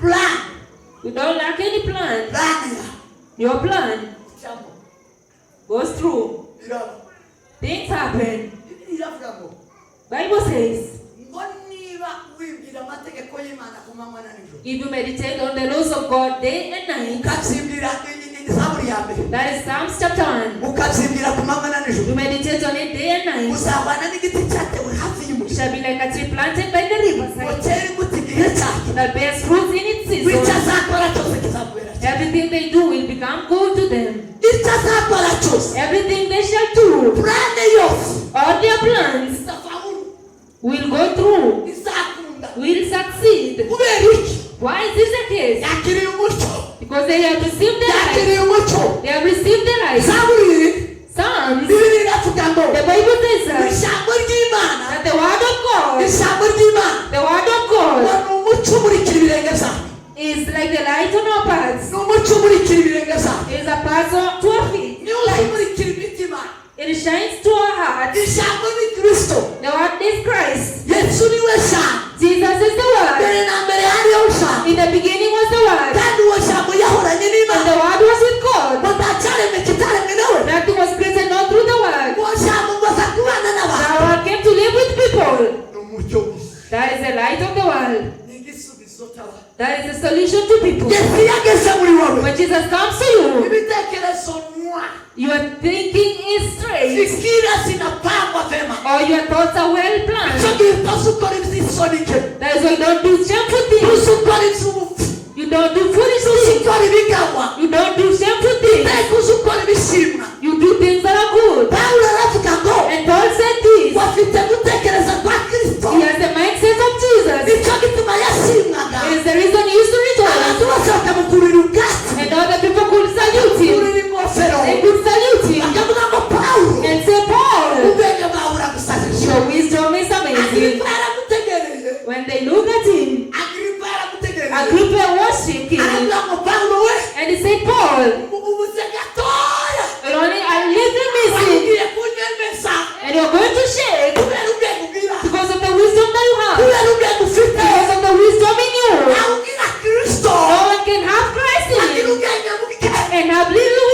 Plan, You don't lack any plan. plan yawe. Your plan Ijambo goes through. biraba. Things happen. Bibiliya iravuga ngo Bible says, ngo niba wibwira amategeko y'Imana ku manywa na nijoro, if you meditate on the laws of God day and night, ukabyibwira Zaburi ya mbere, that is Psalms chapter 1. ukabyibwira ku manywa na nijoro, You meditate on it day and night, uzahwana n'igiti cyatewe hafi you y'umugezi, shall be like a tree planted by the ngo riverside cyere imbuto igihe cyacyo, that bears fruit in its icyo season. azakora cyose kizamubera cyiza. Everything they do will become good to them. Icyo azakora cyose, Everything they shall do, plan yose all their plans izavamo, will go through, izakunda. will succeed. Kubera iki? Why is this the case? Yakiriye umucyo, Because they have received the light. yakiriye umucyo. They have received the light. Zaburi Psalms, Bibiliya iravuga ngo the Bible says that ijambo ry'Imana, that the word of God, ijambo ry'Imana the word of ngo God ni umucyo umurikira ibirenge byawe, is like the light on our paths. ni umucyo umurikira ibirenge byawe, It is a path to our feet. niwo uzamurikira imitima. It shines to our hearts. Ijambo ni Kristo, The word is Christ. Yesu niwe jambo. Jesus is the word. Mbere na mbere hariho jambo, In the beginning was the word, kandi uwo jambo yahoranye and n'Imana, the word was with God. ngo nta cyaremwe kitaremwe nawe. Nothing was created not through the word. Uwo jambo ngo aza kubana n'abantu. The word came to live with people. Ni umucyo w'isi, That is the light of the world. ni igisubizo cy'abantu. That is the solution to people. Yesu iyo ageze muri wowe, When Jesus comes to you, ibitekerezo nywa, your thinking is straight, fikira zinapangwa vema. or your thoughts are well Icyo planned. gihe utazi ukora iby'isoni nke, That is why you don't do shameful things. ntuzi ukora iby'ubupfu, You don't do foolish ntuzi things. ukora ibigawa, You don't do shameful things. mbega uzi ukora ibishimwa. You do things that are good. Pawulo aravuga ngo And Paul said this. bafite gutekereza kwa Kristo, He has the mindset of Jesus. nicyo gituma yashimwaga, It is the reason he used to rejoice. abantu bose bakamukurira ubwatsi, And other people could salute him. kurira ingofero, They could salute him bakavuga ngo Pawulo, and say, "Paul, ubwenge bwawe buragusajije. your wisdom is amazing." Agiripa yaramutegereje, When they look at him, Agiripa yaramutegereje, Agrippa was shaking. aravuga ngo Pawulo we, And he said, "Paul, ubuze gatoya, you're only a little missing, ugiye kunyemeza and you're going to shake kubera ubwenge ugira, because of the wisdom that you have, kubera ubwenge ufite, because of the wisdom in you. nawe ugira Kristo, No one can have Christ in agira him ubwenge buke, and have little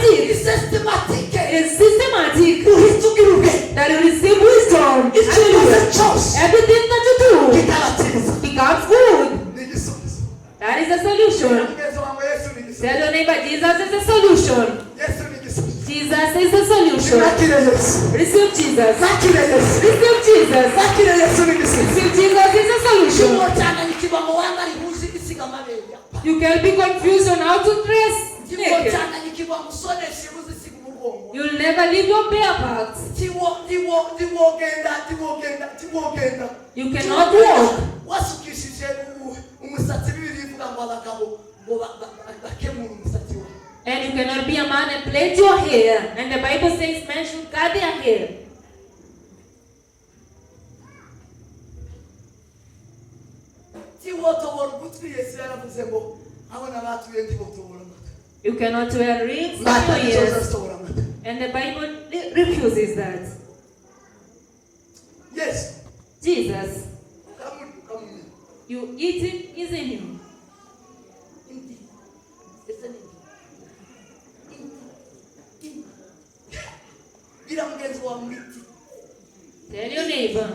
systematic. Ni systematic. It is systematic Uhita ugira ubwenge. That you receive wisdom. Icyo ukoze cyose Everything that you do kikaba cyiza. Becomes good. Ni igisubizo. That is the solution. Mugenzi wawe, Yesu ni igisubizo. Tell your neighbor, Jesus is the solution. Yesu ni igisubizo. Jesus is the solution. Mwakire Yesu. Receive Jesus. Mwakire Yesu. Receive Jesus. Mwakire Yesu ni igisubizo. Receive Jesus is the solution. Ntiwocanganyikirwa ngo wambare impuzu isiga amabere. You can be confused on how to dress naked. Ntiwocanganyikirwa ngo usoneshe impuzu isiga umugongo. You'll never leave your bare parts. Ntiwogenda, ntiwogenda, ntiwogenda. You cannot walk. Wasukishije umusatsi. Bibiliya ivuga ngo abagabo ngo bakemure umusatsi wabo. And you cannot be a man and plait your hair. And the Bible says men should cut their hair. Ntiwotobora ugutwi. Yesu yaravuze ngo abona batuye ntibotobora amatwi. You cannot wear rings on Mbata your nizo ears. zitobora amatwi. And the Bible refuses that. Yesu Jesus, ukamurya ukamumenya. You eat him, is in him. Indi ese ni indi indi indi. Bwira mugenzi wawe iti. Tell your neighbor.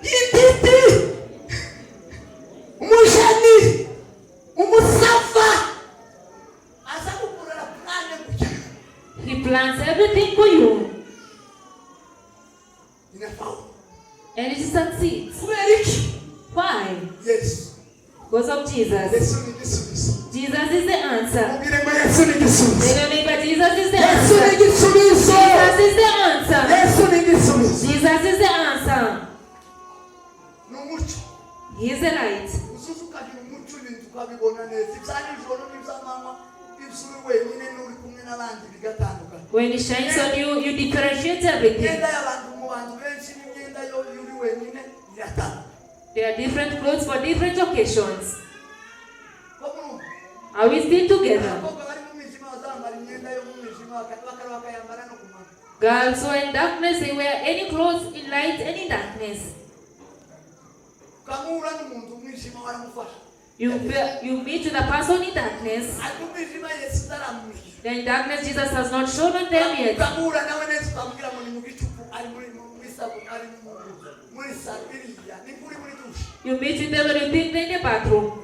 Intiti, umujani, umusava aza gukurura plan gutya. He plans everything for you. Inafaulu. And it succeeds. Kubera iki? Why? Yesu. Because of Jesus. Yesu ni igisubizo. Jesus is the answer. Mubwire ngo Yesu ni igisubizo. Tell your neighbor, Jesus is the Yesu ni answer. igisubizo. Jesus is the answer. Yesu ni igisubizo. Jesus is the answer. Ni umucyo. He is the light. Uzuza ukagira umucyo, ibintu ukabibona neza, ibya nijoro n'iby'amanywa, ibyo uri wenyine n'uri kumwe n'abandi bigatandukana. When he shines on you, you differentiate everything. Imyenda y'abantu mu bantu benshi n'imyenda yo iyo uri wenyine iratandukana. There are different clothes for different occasions. Ko murumva? Are we still together? Abakobwa bari mu mwijima bazambara imyenda yo mu mwijima, bakaba bakayambara no ku manywa. Girls who are in darkness, they wear any clothes in light and in darkness. Ukamura n'umuntu umwijima waramufasha. You meet with a person in darkness. Ariko umwijima Yesu utaramumurikira. Then in darkness, Jesus has not shown on them yet. Ukamura nawe neza, ukamubwira ngo ni mu gicuku, ari muri salo, ari muri salo iriya ni kuri muri douche. You meet with them and you think they're in the bathroom.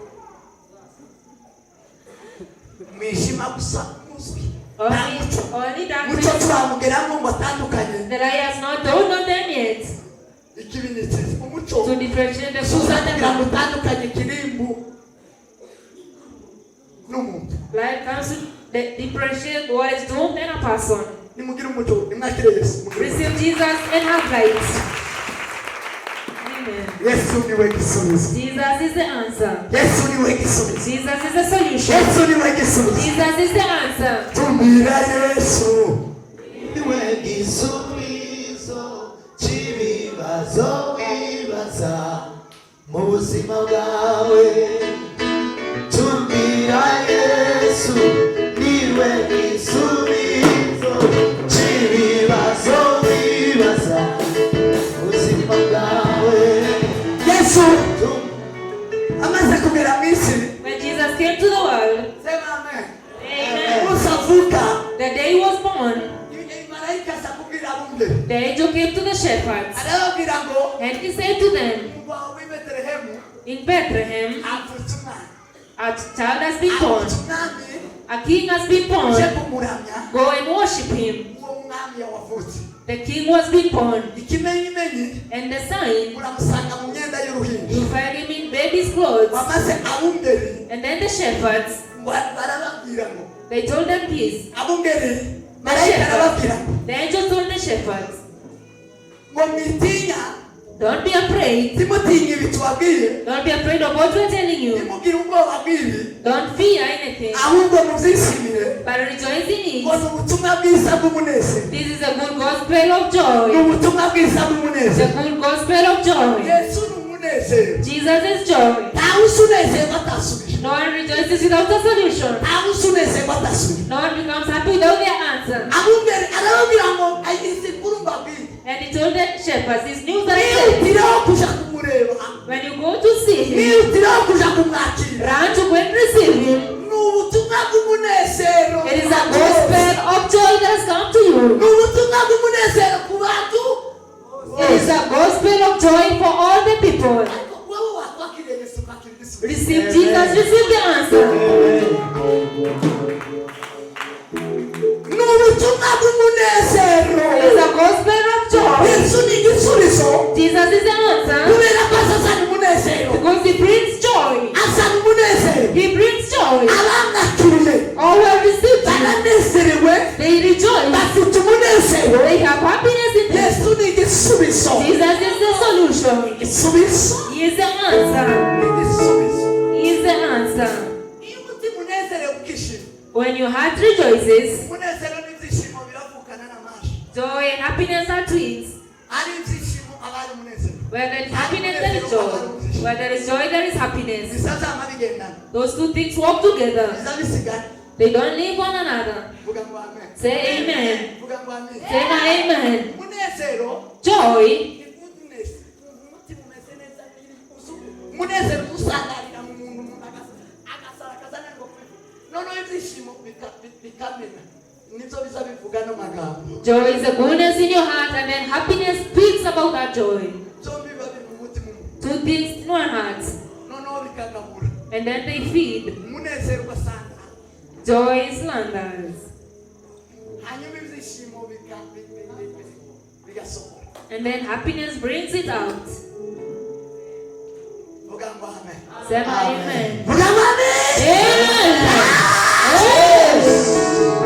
Umwijima gusa wuzuye. Only Mucyo darkness. turamugeramo ngo atandukanye. The light has not dawned on them yet. Ikibi ni cyiza, umucyo. To differentiate the good Suza and the kugira ngo bad. utandukanye ikirimbu N'umuntu. Light comes to differentiate what is doomed and a person. Nimugire umucyo, nimwakire Yesu, mugire umucyo. Receive Jesus and have light. Amen. Yesu niwe gisubizo. Jesus is the answer. Yesu niwe gisubizo. Jesus is the solution. Yesu niwe gisubizo. Jesus is the answer. Tumira Yesu. Niwe gisubizo cy'ibibazo wibaza mu buzima bwawe. Tumira Yesu, niwe gisubizo cy'ibibazo wibaza mu buzima bwawe. Yesu Tum- amaze kugera mu isi, When Jesus came to the world, Sema amen. amen. umunsi avuka, The day he was born, marayika aza kubwira abungeri. The angel came to the shepherds Arababwira ngo and he said to them, Umurwa w'i Betelehemu in Bethlehem, havutse umwana, a child has been born, havutse umwami, a king has been born. uje kumuramya. Go and worship him. Uwo mwami yawavutse. The king was being born, Ikimenyimenyi, and the sign, muramusanga mu myenda y'uruhinja. you find him in baby's clothes. Bamaze abungeri And then the shepherds, ngo barababwira ngo they told them this. Abungeri, marayika arababwira ngo The angel told the shepherds, ngo mwitinya. don't be afraid. Ntimutinye ibi tubabwiye. Don't be afraid of what we're telling you. Ntimugire ubwoba bw'ibi. Don't fear anything, Ahubwo mubyishimire but rejoice in ngo it. ni ubutumwa bwiza bw'umunezero. This is a good gospel of Ni joy. ubutumwa bwiza The bw'umunezero. good gospel of joy. Yesu ni umunezero. Jesus is joy. Ntawe usa unezerwa atasubije. No one rejoices without a solution. Ntawe usa unezerwa atasubije. No one becomes happy without their answer. Abungeri arababwira ngo izi nkuru mbabwiye, And he told the shepherds, this news that I said, mwihutireho kuja kumureba, when you go to see him, mwihutireho kuja kumwakira. Run to go and receive him. Ni ubutumwa bw'umunezero. It is a Ni ubutumwa bw'umunezero ku bantu. It is a gospel of joy for all the people. Ariko wowe wakwakiriye Yesu, ukakira igisubizo. Receive Jesus, receive the answer. Ni ubutumwa bw'umunezero. It is a gospel of joy. Yesu ni igisubizo Jesus is the answer kubera ko azazana umunezero. Because he brings joy. Azana umunezero. He brings joy. Abamwakiriye All who have received him, baranezerewe, they rejoice. bafite umunezero. They have happiness in them. Yesu ni igisubizo. Jesus is the solution. Igisubizo. He is the answer. Igisubizo. He is the answer. Iyo umutima unezerewe ukishima, When your heart rejoices, umunezero n'ibyishimo biravukana n'amaso. Joy and happiness are twins. Ari ibyishimo aba ari umunezero. Where there is happiness, there is joy. Where there is joy, there is happiness. Bizazama bigendana. Those two things work together. Biza bisigana. They don't leave one another. Vuga ngo amen. Say amen. Vuga ngo amen. Say my amen. Umunezero Joy ni goodness. Umutima umeze neza, umunezero usangarira mu muntu, umuntu agasara akazananirwa kubivuga, noneho ibyishimo bikamena, nibyo biza bivuga no magambo. Joy is a goodness in your heart, and then happiness speaks about that joy. Byombi biba biri mu mutima umwe. Two things in one heart, Noneho bikagabura. And then they feed. Umunezero ugasanga Joy slanders, hanyuma ibyishimo bigasohora. And then happiness brings it out. Vuga ngo amen. Say amen. Vuga ngo amen. Amen. Amen.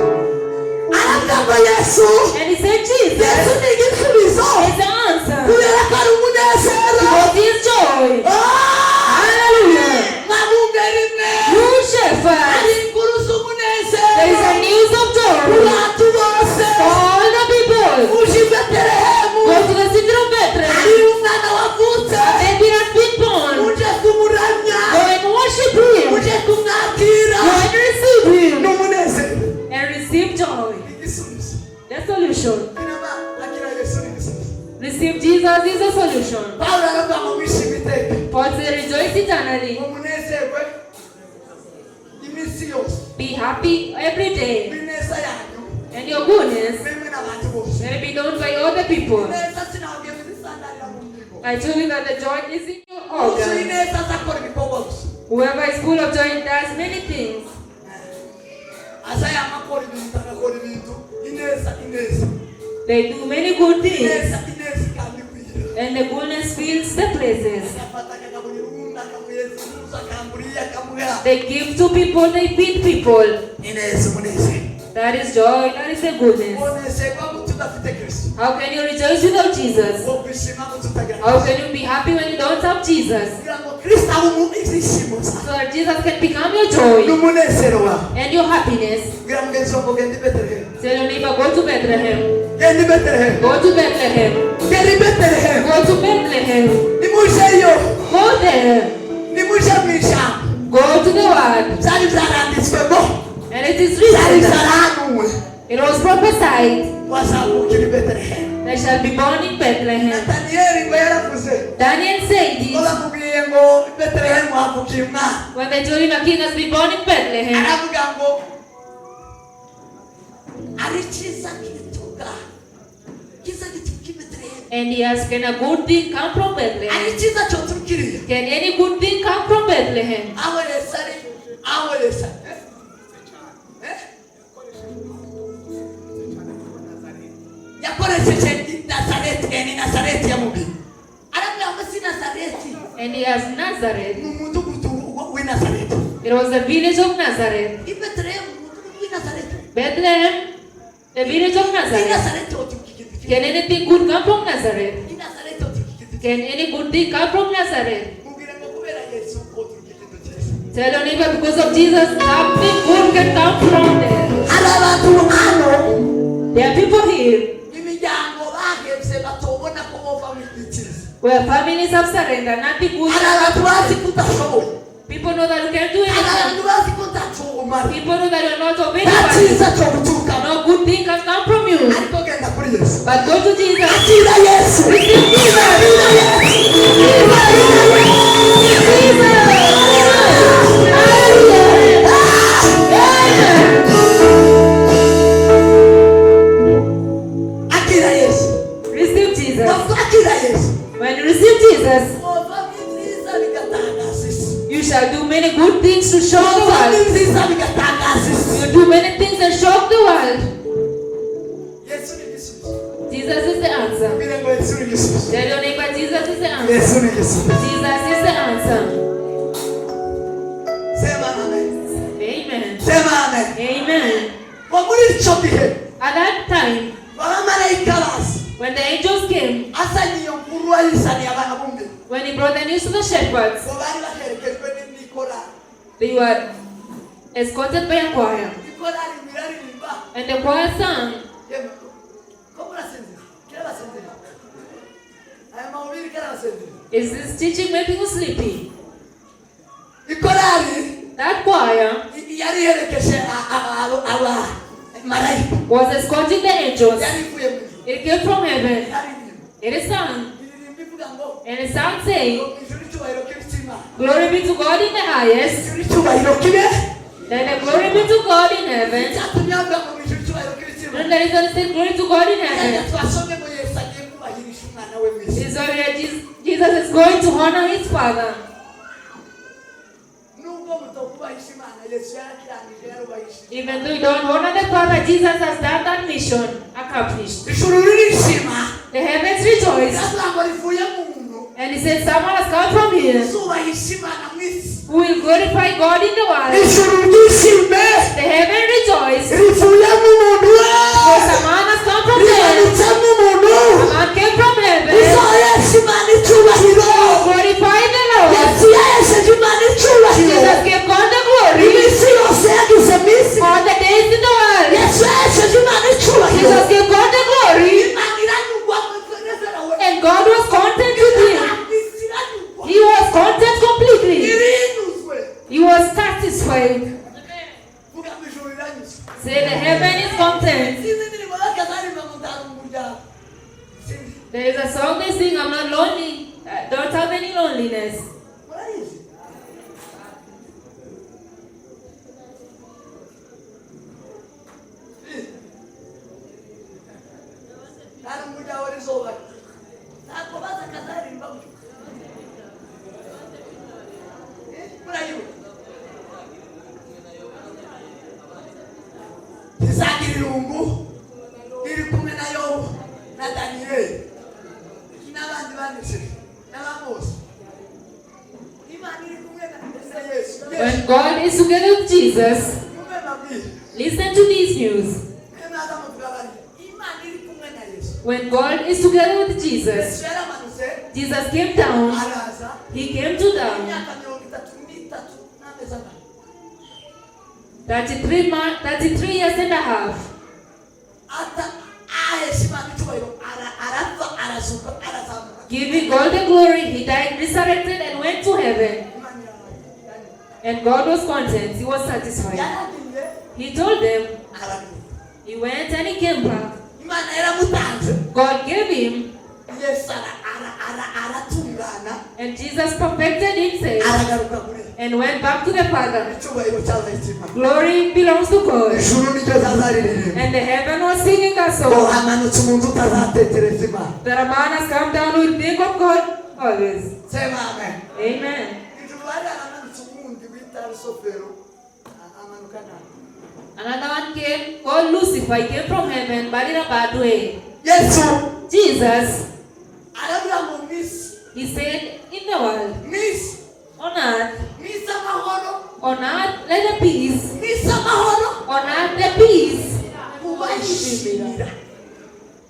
Aravuga ngo Yesu, And he said, Jesus Yesu ni igisubizo is the answer. kubera ko ari umunezero. Because he is joy. Ah! Hallelujah. Mwabungeri mwe, You shepherds, hari inkuru z'umunezero there is a news of ku joy bantu bose. For all the people. Uje i Betelehemu, Go to the city of Bethlehem. hari umwana wavutse. A baby has been born. Uje kumuramya, Go and worship him. uje kumwakira. Go and receive him. Ni umunezero. And receive joy. Igisubizo. The solution. Inama, akira Yesu ni igisubizo. Receive Jesus is the solution. Pawulo aravuga ngo mwishime iteka, Paul said, rejoice eternally. ngo munezerwe iminsi yose. Be happy every day. Ineza yanyu And your goodness memwe n'abantu bose. may be known by all the people. Ineza sinabwiye kuzisandarira mu ngingo. I told you that the joy is in your Wuzuye organ. ineza azakora ibikorwa gusa. Whoever is full of joy does many things. Aza yama akora ibintu, agakora ibintu, ineza, ineza, They do many good things. ineza, ineza ikambikwira. And the goodness fills the places. Agafata akagaburira uwundi, akamuhereza impuzu, akamburiye, akamuha. They give to people, they feed people. Ineza, umunezero. That is joy, that is the goodness. Unezerwa gute udafite Kristo? How can you rejoice without Jesus? Wo kwishima gute utagira How Kristo? can you be happy when you don't have Jesus? Kugira ngo Kristo abe ibyishimo byawe So that Jesus can become your joy n'umunezero wawe. And your happiness. Bwira mugenzi wawe ngo genda i Betelehemu. Tell your neighbor, go to Bethlehem. Genda i Betelehemu. Go to Bethlehem. Genda i Betelehemu. Go to Bethlehem. Nimujeyo. Go there. Nimuje mu ijambo. Go to the word. Byari byaranditswe ngo, And it is byari written. byarahanuwe, It was prophesied. wazavukira i Betelehemu. They shall be born in Bethlehem. Nataniyeli ngo yaravuze, Daniel said ngo it bamubwiye ngo i Betelehemu havukiye umwana, when they told him a king has been born in Bethlehem. Aravuga ngo ari cyiza gituruka, cyiza gituruka i Betelehemu? And he asked, "Can a good thing come from Ari Bethlehem? cyiza cyoturuka iriya?" Can any good thing come from Bethlehem?" Aho Yesu ari, aho Yesu ari. Eh? Eh? Yakoresheje Nazareti, ni Nazareti yamubwiye, aramubwira ngo si Nazareti. And he asked, "Nazareth." Ni umudugudu w'i Nazareti. It was the village of Nazareth. I Betelehemu, umudugudu w'i Nazareti. Bethlehem, the village of I Nazareth. Nazareti woturuka ikintu kimwe? Can anything good come from Nazareth? I Nazareti woturuka ikintu kimwe? Can any good thing come from Nazareth? Mubwire ngo kubera Yesu woturuka ikintu cyiza. Tell your neighbor, because of Jesus, something good can come from there. Hari abantu hano, There are people here imiryango bahebye, batobona ko bova mu icyiza. Where families have surrendered, nothing good. Hari abantu bazi ko udashoboye. People know that you can do Hari anything. abantu bazi ko ntacyo umara. People know that you're not of Nta anybody. cyiza cyo guturukamo. No good thing can come from you. Ariko genda kuri Yesu. But go to Jesus. Akira Yesu. Receive Jesus. Akira Yesu. Jesus. Jesus. Hallelujah. Amen. answer. Yesu ni igisubizo. Jesus is the answer. Sema amen. Amen. Sema amen. Amen. Ngo muri icyo gihe At that time, abamarayika baza when the angels came, azanye iyo nkuru ayizaniye abana bumwe when he brought the news to the shepherds, ngo bari baherekejwe n'ikorari. They were escorted by a choir. Ikorari iraririmba. And the choir sang. Yemwe, ko murasinzira kirabasinzira aya mahubiri karabasinzira. Is this teaching making you sleepy? Ikorari That choir yari iherekeje aba marayika. Was escorting the angels. Yari ivuye mu ijuru. It came from heaven. Yaririmba. It is sung. Iririmba ivuga ngo And it sang saying, ngo mu ijuru icyubahiro kibe cy'Imana. "Glory be to God in the highest." Ijuru icyubahiro kibe. Then the glory be to God in heaven. Icyatumye avuga ngo mu ijuru icyubahiro kibe cy'Imana. And the reason said glory to God in Yajya heaven twasomye ngo Yesu agiye kubahirisha umwana we mu isi. is why Jesus is going to honor his father. Nubwo mutokubahisha Imana Yesu yarakirangije yarubahishije. Even though you don't honor the Father, Jesus has done that mission accomplished. Ijuru ririshima. The heavens rejoice. Riravuga ngo rivuye mu muntu And he said, "Someone has come from here uzubahisha Imana mu isi. Who will glorify God in the world." Ijuru ryishime. The heaven rejoice. Rivuye mu muntu we. For someone has come from heaven. Rimanutse mu muntu. A man came from heaven. Uzohesha Imana icyubahiro. Glorify the Lord. Yesu yahesheje Imana icyubahiro. Jesus gave God the glory. Iminsi yose yagize mu isi. All the days in the world. Yesu yahesheje Imana icyubahiro. Jesus gave God the glory. Imana iranyurwa mu And God was content with him. Isi iranyurwa. He was content completely. Irinyuzwe. He was satisfied. Vuga ngo ijuru riranyuzwe. Say the heaven is content. Sinzi indirimbo bakazaririmba ngo ndarunga umuryango. Sinzi. There is a song they sing, "I'm not lonely. I don't have any loneliness." Murayizi? Nta umuryango rizoba ntabwo baza akazaririmba gutyo. Eh, murayibuka ntizagira irungu iri kumwe na Yobu na Daniyeli n'abandi banditse n'abamuzi Imana iri kumwe na Yesu. When God is together with Jesus, Mwumve mabwire. Listen to these news. Mwe mwaza muvuga bari Imana iri kumwe na Yesu. When God is together with Jesus, Yesu yaramanutse. Jesus came down. Araza. He came to down. Imyaka 33 n'amezi angahe? 33 years and a half. Ata ahesha Imana icyubahiro arapfa arazuka arazamuka. Giving God the glory, he died, resurrected, and went to heaven. Imana iranyurwa. And God was content. He was satisfied. Yaragiye. He told them, Aragaruka. He went and he came back. Imana yaramutanze. God gave him, Yesu aratungana. And Jesus perfected himself Aragaruka kuri and went back to the Father. Icyubahiro cyabaye cy'Imana. Glory belongs to God. Ijuru niryo zazaririmba And the heaven was singing a ngo song hamanutse umuntu utazatekereza Imana. That a man has come down who will think of God always. Sema amen. Amen. Ijuru bari haramanutse uwundi bita Rusofero amanuka nabi. Another one came called Lucifer. He came from heaven, but in a bad way. Yesu Jesus, aravuga ngo mu isi he said, "In the world, mu isi on earth, mu isi amahoro on earth, let the peace, mu isi amahoro on earth, the peace mubashimira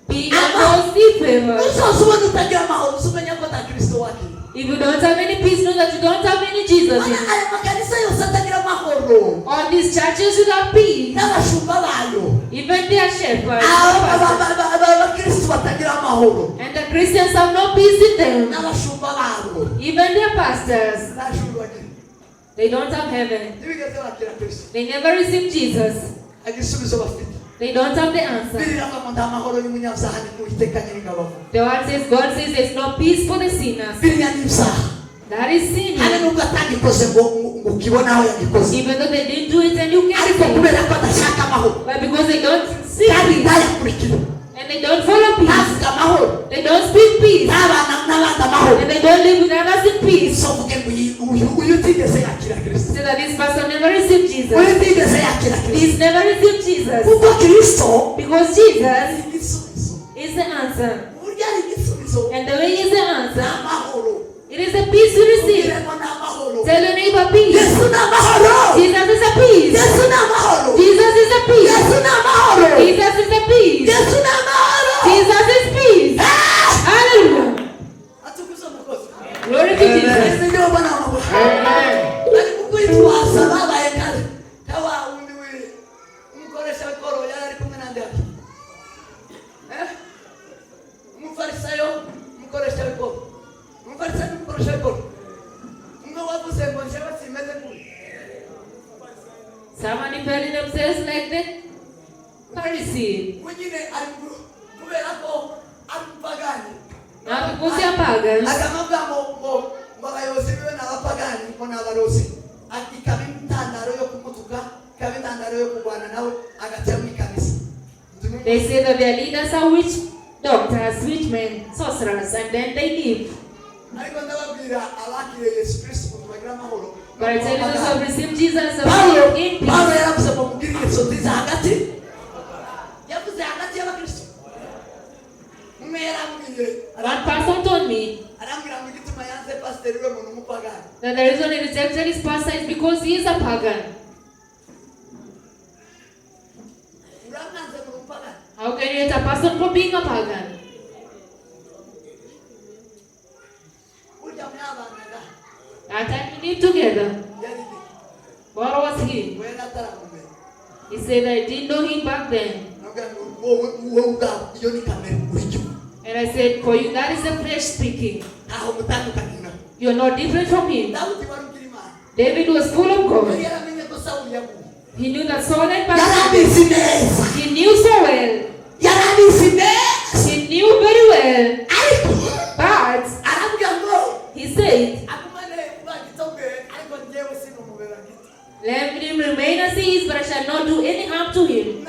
be on those he favors." Uzoza ubona utagira amahoro uzumenya ko nta Kristo wakiriye. If you don't have any peace, know that you don't have any Jesus in Mana you. aya makanisa yose atagira amahoro All these churches without peace, n'abashumba bayo even their shepherds, abakristo batagira amahoro and the Christians have no peace in them, n'abashumba babo even their pastors, nta juru bagira. They don't have heaven. Ntibigeze bakira Kristo. They never received Jesus. Igisubizo bafite. They don't have the answer. Biriya ngo nta mahoro y'umunyabyaha ni Uwiteka Nyiringabo avuga. The word says, God says there's no peace for the sinners. Biriya ni ibyaha. That is sin. Habe nubwo atagikoze ngo ngo ukibone aho yagikoze Even though they didn't do it and you can't ariko see. Kubera ko adashaka amahoro But because they don't seek kandi peace ntayakurikire and they don't follow peace, ntavuge amahoro they don't speak peace, ntabana n'abandi amahoro and they don't live with others in peace. So uvuge ngo uyu uyu utigeze yakira Kristo Say that this person never received Jesus. Uyu utigeze yakira Kristo This never received Jesus. kuko Kristo Because Jesus ari igisubizo is the answer. uburyo ari igisubizo And the way is the ni answer amahoro. the peace you receive. Ubwire ngo ni amahoro. Tell your neighbor peace. Yesu ni amahoro. Jesus is a peace. Yesu ni amahoro. Jesus is a peace. Yesu ni amahoro. Jesus is a peace. Yesu ni amahoro. Jesus is peace. Hallelujah. Atukuzwe Mwokozi. Glory to Jesus. Ese ndio Bwana wangu. Bari kukwitwaza babaye kare. Ka wa wundi umukoresha w'ikoro yari ari kumwe na nde? Eh? Umufarisayo, umukoresha w'ikoro. Umufarisayo n'umukoresha w'ikoro. Umwe wavuze ngo njyewe simeze nk'uyu. Somebody fell in themselves like the Pharisee. We nyine ari kubera ko ari umupagani. Now because they are pagans, Akamavuga ngo abayobozi biwe ni abapagani, ngo ni abarozi. Ikaba intandaro yo kumutuka, ikaba intandaro yo kurwana nawe, agaca mu ikanisa. they say that their leaders are witch doctors, witch men, sorcerers, and then they leave. Ariko ndababwira abakiriye Yesu Kristo ukuntu bagira amahoro. But I tell you, those who have received Jesus are Pawulo in Pawulo peace. yaravuze ngo mugire ingeso nziza hagati, yavuze hagati y'abakristo. Umwe yarambwiye, One person told me arambwira ngo igituma yanze pasiteri we ngo ni umupagani. that the reason he rejected his pastor is because he is a pagan. Uramwanze ngo ni umupagani. How can you hate a person for being a pagan? Burya mwabanaga That time we lived together. yari nde? What was he? We nataramumenya. He said, I didn't know him back then. Nabwira ngo wowe ubwawe iyo ni kamere uri. And I said, for you, that is the flesh speaking. Ntaho mutandukanye nawe. You're not different from him. Dawudi wari ugira Imana. David was full of Yari God. yaramenye ko Sawuli yaguye. He knew that Saul had Yari backslidden. abizi neza. He knew so well. Yari abizi neza. He knew very well. Ariko But aravuga ngo he said, agumane ubwagito bwe, ariko njyewe sinumubera gito. let him remain as he is, but I shall not do any harm to him.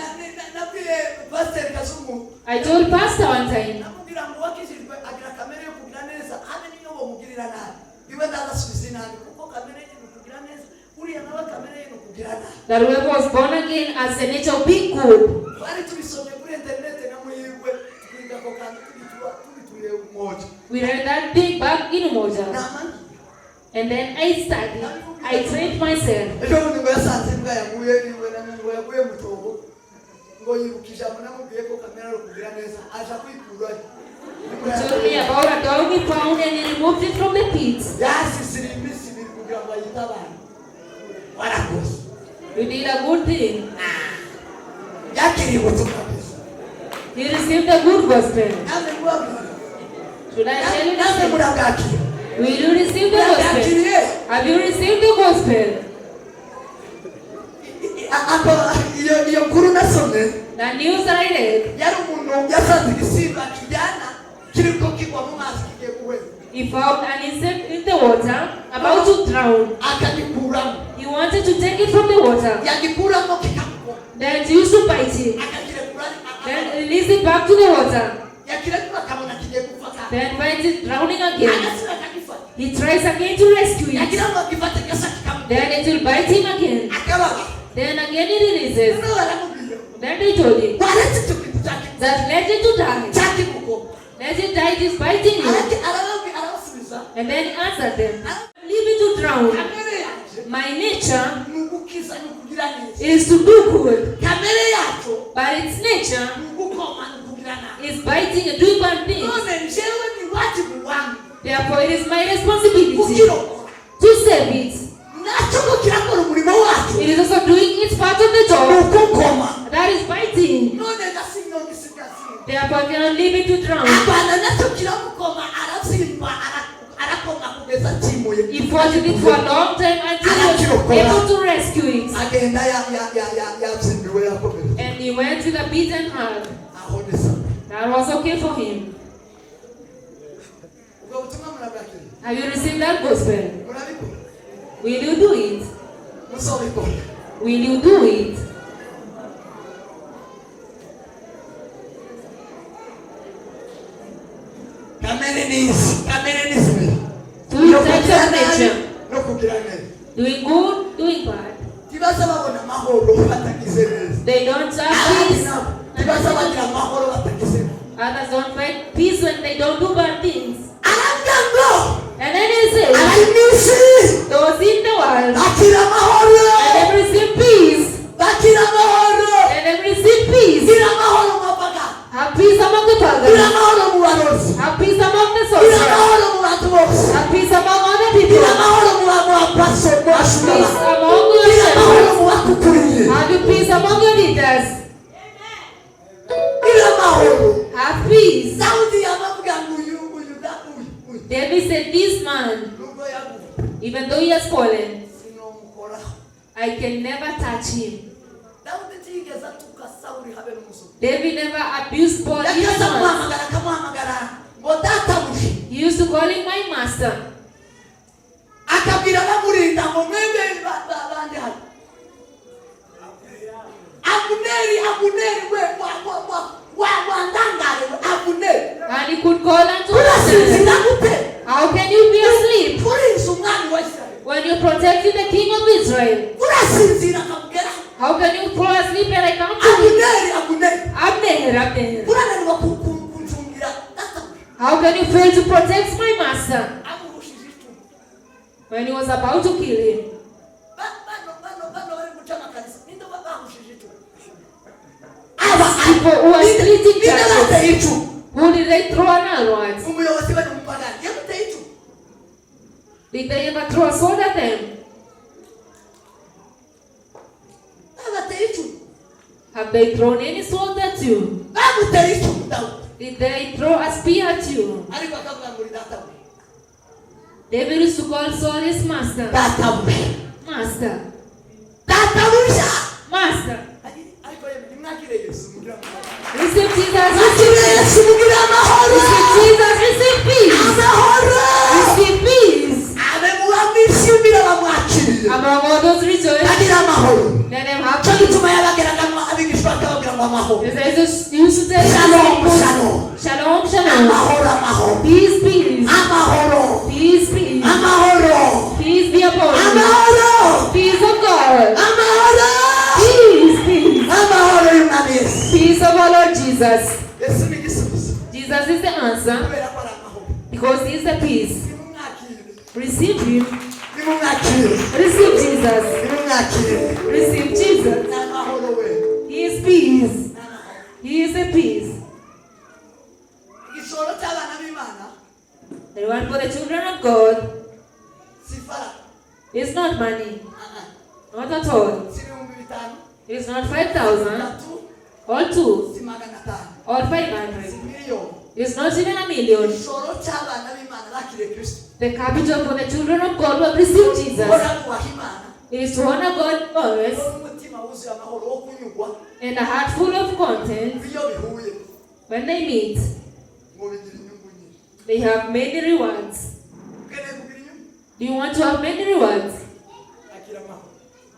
Nabwiye Pasiteri Kazungu, I told Pastor one time namubwira ngo uwakijijwe agira kamere yo kugira neza, habe n'iyo bomugirira nabi iwe ndabasubiza inabi, kuko kamere ye ni ukugira neza, uriya nawe kamere ye ni ukugira nabi. That whoever was born again has the nature of being good. Twari tubisomye kuri interineti na Muhirwe, twiga ako kantu tubituriye Umoja. We read that thing back in Umoja. Namangira. And then I studied. I trained myself. Ejo bundi ngo yasanze imbwa yaguye iwe na ngo yaguye mu cyobo, ngo yibuka ijambo namubwiye ko kamere ari ukugira neza, aja kwikurayo. He told me about a dog he found and he removed it from the pit. Yasisiriye iminsi 2 kugira ngo ayite abantu. Warakoze. You did a good thing. Yakiriye ubutumwa bwiza. He received the good gospel. Namwe mubabwira. Should I tell you Namwe this? murabwakira. Will you receive the gospel? Murabwakiriye. Have you received the gospel? Iyo nkuru nasomye, The news that I read, yari umuntu yasanze igisimba kijyana kiriko kigwa mu mazi kigiye guhera. he found an insect in the water about to drown. Akagikuramo. He wanted to take it from the water. Yagikuramo kikamugwa. Then it used to bite him. Akakirekura. Then release it back to the water. Yakirekura akabona kigiye gupfa kandi. Then finds it drowning again. Agasubira akagifata. He tries again to rescue it. Yagira ngo agifate gasa kikamugwa. Then it will bite him again. Akababa. Then again he releases. Noneho baramubwira, Then they told him waretse icyo kintu that let it to die. cyakimugwa. Let it die, it is biting you. Arababwira, arabasubiza. And then he answered them, leave it to drown. Kamere yanje My nature ni ugukiza, ni ukugira neza. is to do good, Kamere yacu but its nature ni ugukoma, ni ukugira nabi. is biting and doing bad things. None njyewe ni wajibu wangu Therefore, it is my responsibility kukirokora. to save it. Nacyo ngo kirakora umurimo wacu. It is also doing its part of the Ni job, ukukoma. that is biting. None gasinyogisigasiga. Therefore, I cannot leave it to drown. Arwana nacyo kiramukoma, arabyimba, arakoma kugeza akimuye. He fought with it for a long time until he was able to rescue it. Agenda yabyimbiwe yakomeretse. And he went with a beaten heart. Aho ni sawa. That was okay for him. Ubwo butumwa murabwakiriye? Have you received that gospel? Murabikora? Will you do it? Muzobikora? Will you do it? Kamere ni izi, kamere ni zibiri. Two No types kugira of nabi nature. no kugira neza. Doing good, doing bad. Ntibaza babona amahoro batagize neza. They don't have Abandi peace. nabo ntibaza bagira amahoro batagize neza. Others don't find peace when they don't do bad things. Aravuga ngo And then he says, trials. Bakira amahoro. Let them receive peace. Bakira amahoro. Let them receive peace. Gira amahoro mu bapagani. Have peace among the Gira pagans. amahoro mu barozi. Have peace among the Gira sorcerers. amahoro mu bantu bose. Have peace among other Gira people. amahoro mu bapaso, mu Have bashumba. peace among your Gira amahoro shepherds. mu bakukuriye. Have you peace among your leaders. Gira amahoro. Have peace. Dawudi yamavuga ngo uyu uyu da uyu uyu. David said, "This man, Nubwo yaguye even though he has fallen, sinomukoraho. I can never touch him." Dawudi ntiyigeze atuka Sawuli habe n'umusuku. David never abused Paul even Yakaza once. kumuhamagara akamuhamagara ngo databuja. He used to call him my master. Akabwira abamurinda ngo mwembe bandi hano. Abuneri, Abuneri we wa wandangare we Abuneri. And he could call unto Abner, Urasinzira gute? "How can you be asleep Urinze umwami wa Isirayeli. when you're protecting the king of Israel? Urasinzira akamugeraho. How can you fall asleep and I come to you?" Abuneri, Abuneri. Abner, Abner. Urananirwa kuncungira databuja. How can you fail to protect my master Amurushije icumu. when he was about to kill him? Bano bari guca amakanisa ninde bahushije icumu? People who are splitting Ninde churches, bateye icumu? who did they throw an arrow at? Umuyobozi we ni umupagani yamuteye icumu. Did they ever throw a sword at them? Babateye icumu. Have they thrown any sword at you? Bamuteye icumu Dawudi. Did they throw a spear at you? Ariko akavuga ngo uri databuja. David used to call Saul his master. Databuja. Master. Databuja. Master. Ariko yemwe nimwakire Yesu mugire amahoro. Receive Jesus. Mwakire Receive, Yesu mugire amahoro. receive Jesus. Receive peace. Amahoro. Receive peace. Abe muramwishimira bamwakiriye. Among all those rejoice, Bagira amahoro. let them have Cyo peace. gituma yabageragamo abigishwa akababwira ngo amahoro. He says, you should tell Shalom, the disciples, shalom. Shalom, shalom. Amahoro, amahoro. Peace, peace. Amahoro. Peace, peace. Amahoro. Peace be upon you. Amahoro. Peace of God. Amahoro. Peace, peace. Amahoro y'Umwami Yesu. Peace of our Lord Jesus. Yesu ni igisubizo. Jesus is the answer Kubera ko ari amahoro. because he is the peace. Nimumwakire. Receive him. Nimumwakire. Receive Jesus. Nimumwakire. Receive Jesus. Ni amahoro we. He is peace. Ni amahoro. He is the peace. Igishoro cy'abana b'Imana The reward for the children of God si ifaranga. is not money. Ah, ah. Not at all. Si 5000. It is not 5,000 Tatu or 2 si 500. or Si 500. miliyoni. It is not even a million. Igishoro cy'abana b'Imana bakiriye Kristo. The capital for the children of God who have received Jesus Guhora bubaha Imana. is to honor God always N'umutima wuzuye amahoro wo kunyurwa. and a heart full of content. Iyo bihuye When they meet, ngo bigira inyungu nyinshi. they have many rewards. Ukeneye kugira inyungu? Do you want to have many rewards? Akira amahoro.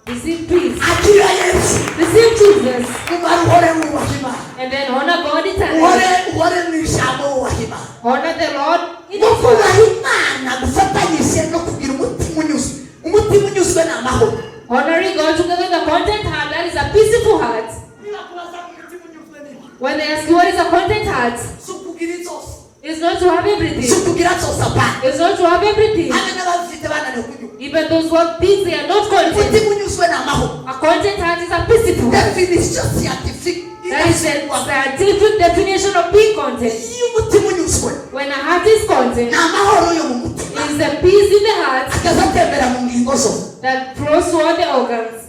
Receive peace. Akira Yesu. Receive Jesus. Numara uhore wubaha Imana. And then honor God eternally. Uhore uhore mu ijambo wubaha Imana. Honor the Lord in Ngo His word. kubaha Imana gufatanyije no kugira umutima unyuzwe. Umutima unyuzwe ni amahoro. Honoring God together with a content heart, that is a peaceful heart. Niba kubaza ngo umutima unyuzwe ni iki? When they ask you what is a content heart, Si ukugira inzozi. it's not to have Si everything. ukugira zose apana. It's not to have everything. Habe n'ababifite bananiwe kunyurwa. Even those who have things, they are not content. Umutima unyuzwe ni amahoro. A content heart is a peaceful heart. Definition scientifique That is the idasubirwamo. scientific definition of being content. Iyo umutima unyuzwe When a heart is content, ni amahoro yo mu mutima is the peace in the heart akaza atembera mu ngingo zose. that flows to all the organs.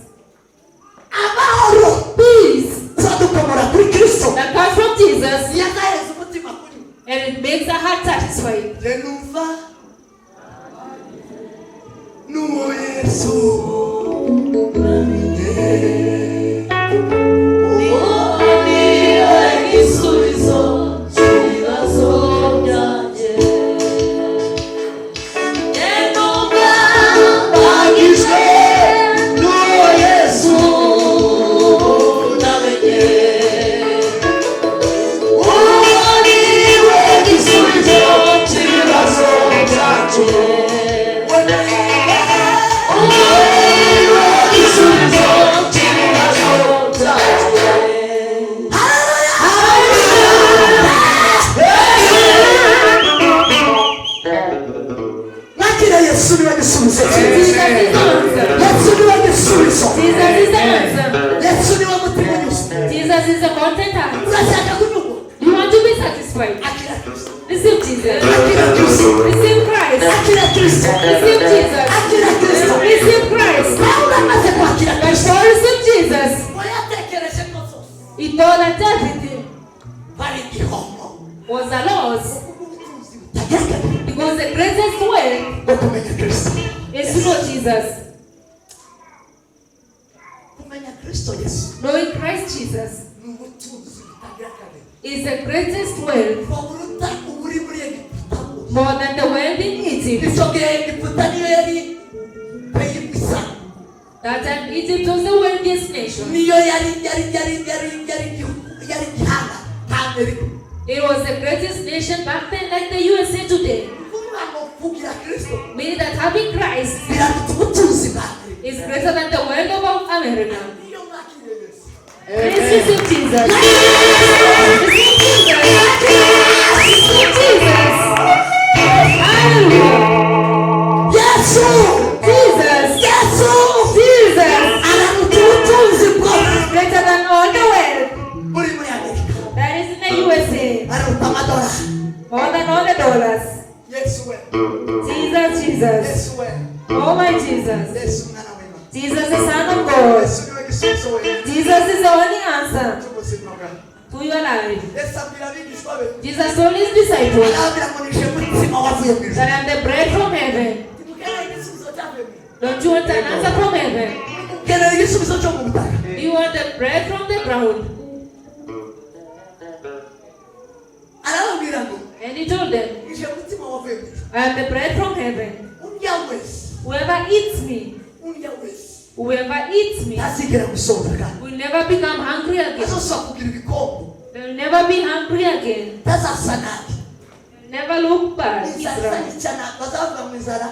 Amahoro Peace tuzadukomora kuri Kristo. that comes from Jesus Niyo azaheza umutima kuri we. and it makes the heart satisfied. Njye numva n'uwo Yesu Niwe gisubizo cy'ibibazo byanjye. Njye numva Agizwe n'uwo Yesu namenye. uwo niwe gisubizo cy'ibibazo byacu. Uwo niwe gisubizo cy'ibibazo byacu. Mwakire Yesu niwe gisubizo Jesus cyiza. is the answer. Jesus is the answer. Yesu niwe mutima unyuze. Jesus is the content heart. Urashaka kunyurwa? You want to be satisfied? Akira Kristo. Receive Jesus. Akira Kristo. Receive Christ. Akira Kristo. Receive Jesus. Akira Kristo. Receive Christ. Pawulo amaze kwakira But Kristo, Paul received Jesus. ngo yatekereje ko zose He thought that everything bari igihombo was a loss ubutunzi butagaragara because the greatest wealth bwo kumenya Kristo. is to know Jesus. Kumenya Kristo Yesu Knowing Christ Jesus ni ubutunzi butagira akagero is the greatest wealth ngo buruta uburi muri Egiputa bwose. more than the wealth in Egypt. Icyo gihe Egiputa niyo yari pays puissant. That time Egypt was the wealthiest nation. Niyo yari yari yari yari yari igihugu yari igihanga nka Amerika. It was the greatest nation back then, like the USA today. Kuvuga ngo kugira Kristo Meaning that having Christ biraruta ubutunzi bwa Amerika. is greater than the wealth of America. Iyo mwakiriye Yesu, Please receive Jesus. Receive Jesus. Receive Jesus. Hallelujah. Yesu, Jesus. Yesu Jesus. araruta ubutunzi bwose Greater than all the wealth buri muri Amerika. that is in the USA. Araruta amadolari. More than all the dollars. Yesu we. Jesus, Jesus. Yesu we. Oh my Jesus. Yesu mwana w'Imana. Jesus, the Son of God. Yesu niwe gisubizo wenyine Jesus is the only answer cy'ubuzima bwawe. to your life. Yesu abwira abigishwa be, Jesus told his disciples arababwira ngo nije mutsima wavuye mu ijuru. that I am the bread from heaven. Ntimukeneye igisubizo cyavuye mu ijuru. Don't you want an answer from heaven? Mukeneye igisubizo cyo mu butaka. Do you want the bread from the ground? Arababwira ngo And he told them, nije mutsima wavuye mu ijuru. I am the bread from heaven. Urya wese, Whoever eats me, urya wese whoever eats me ntazigera gusonza kandi will never become hungry again. azosubira kugira ibikombe, They will never be hungry again. ntazasa nabi. They'll never look bad. Inzara izayica nabi, bazavuga ngo inzara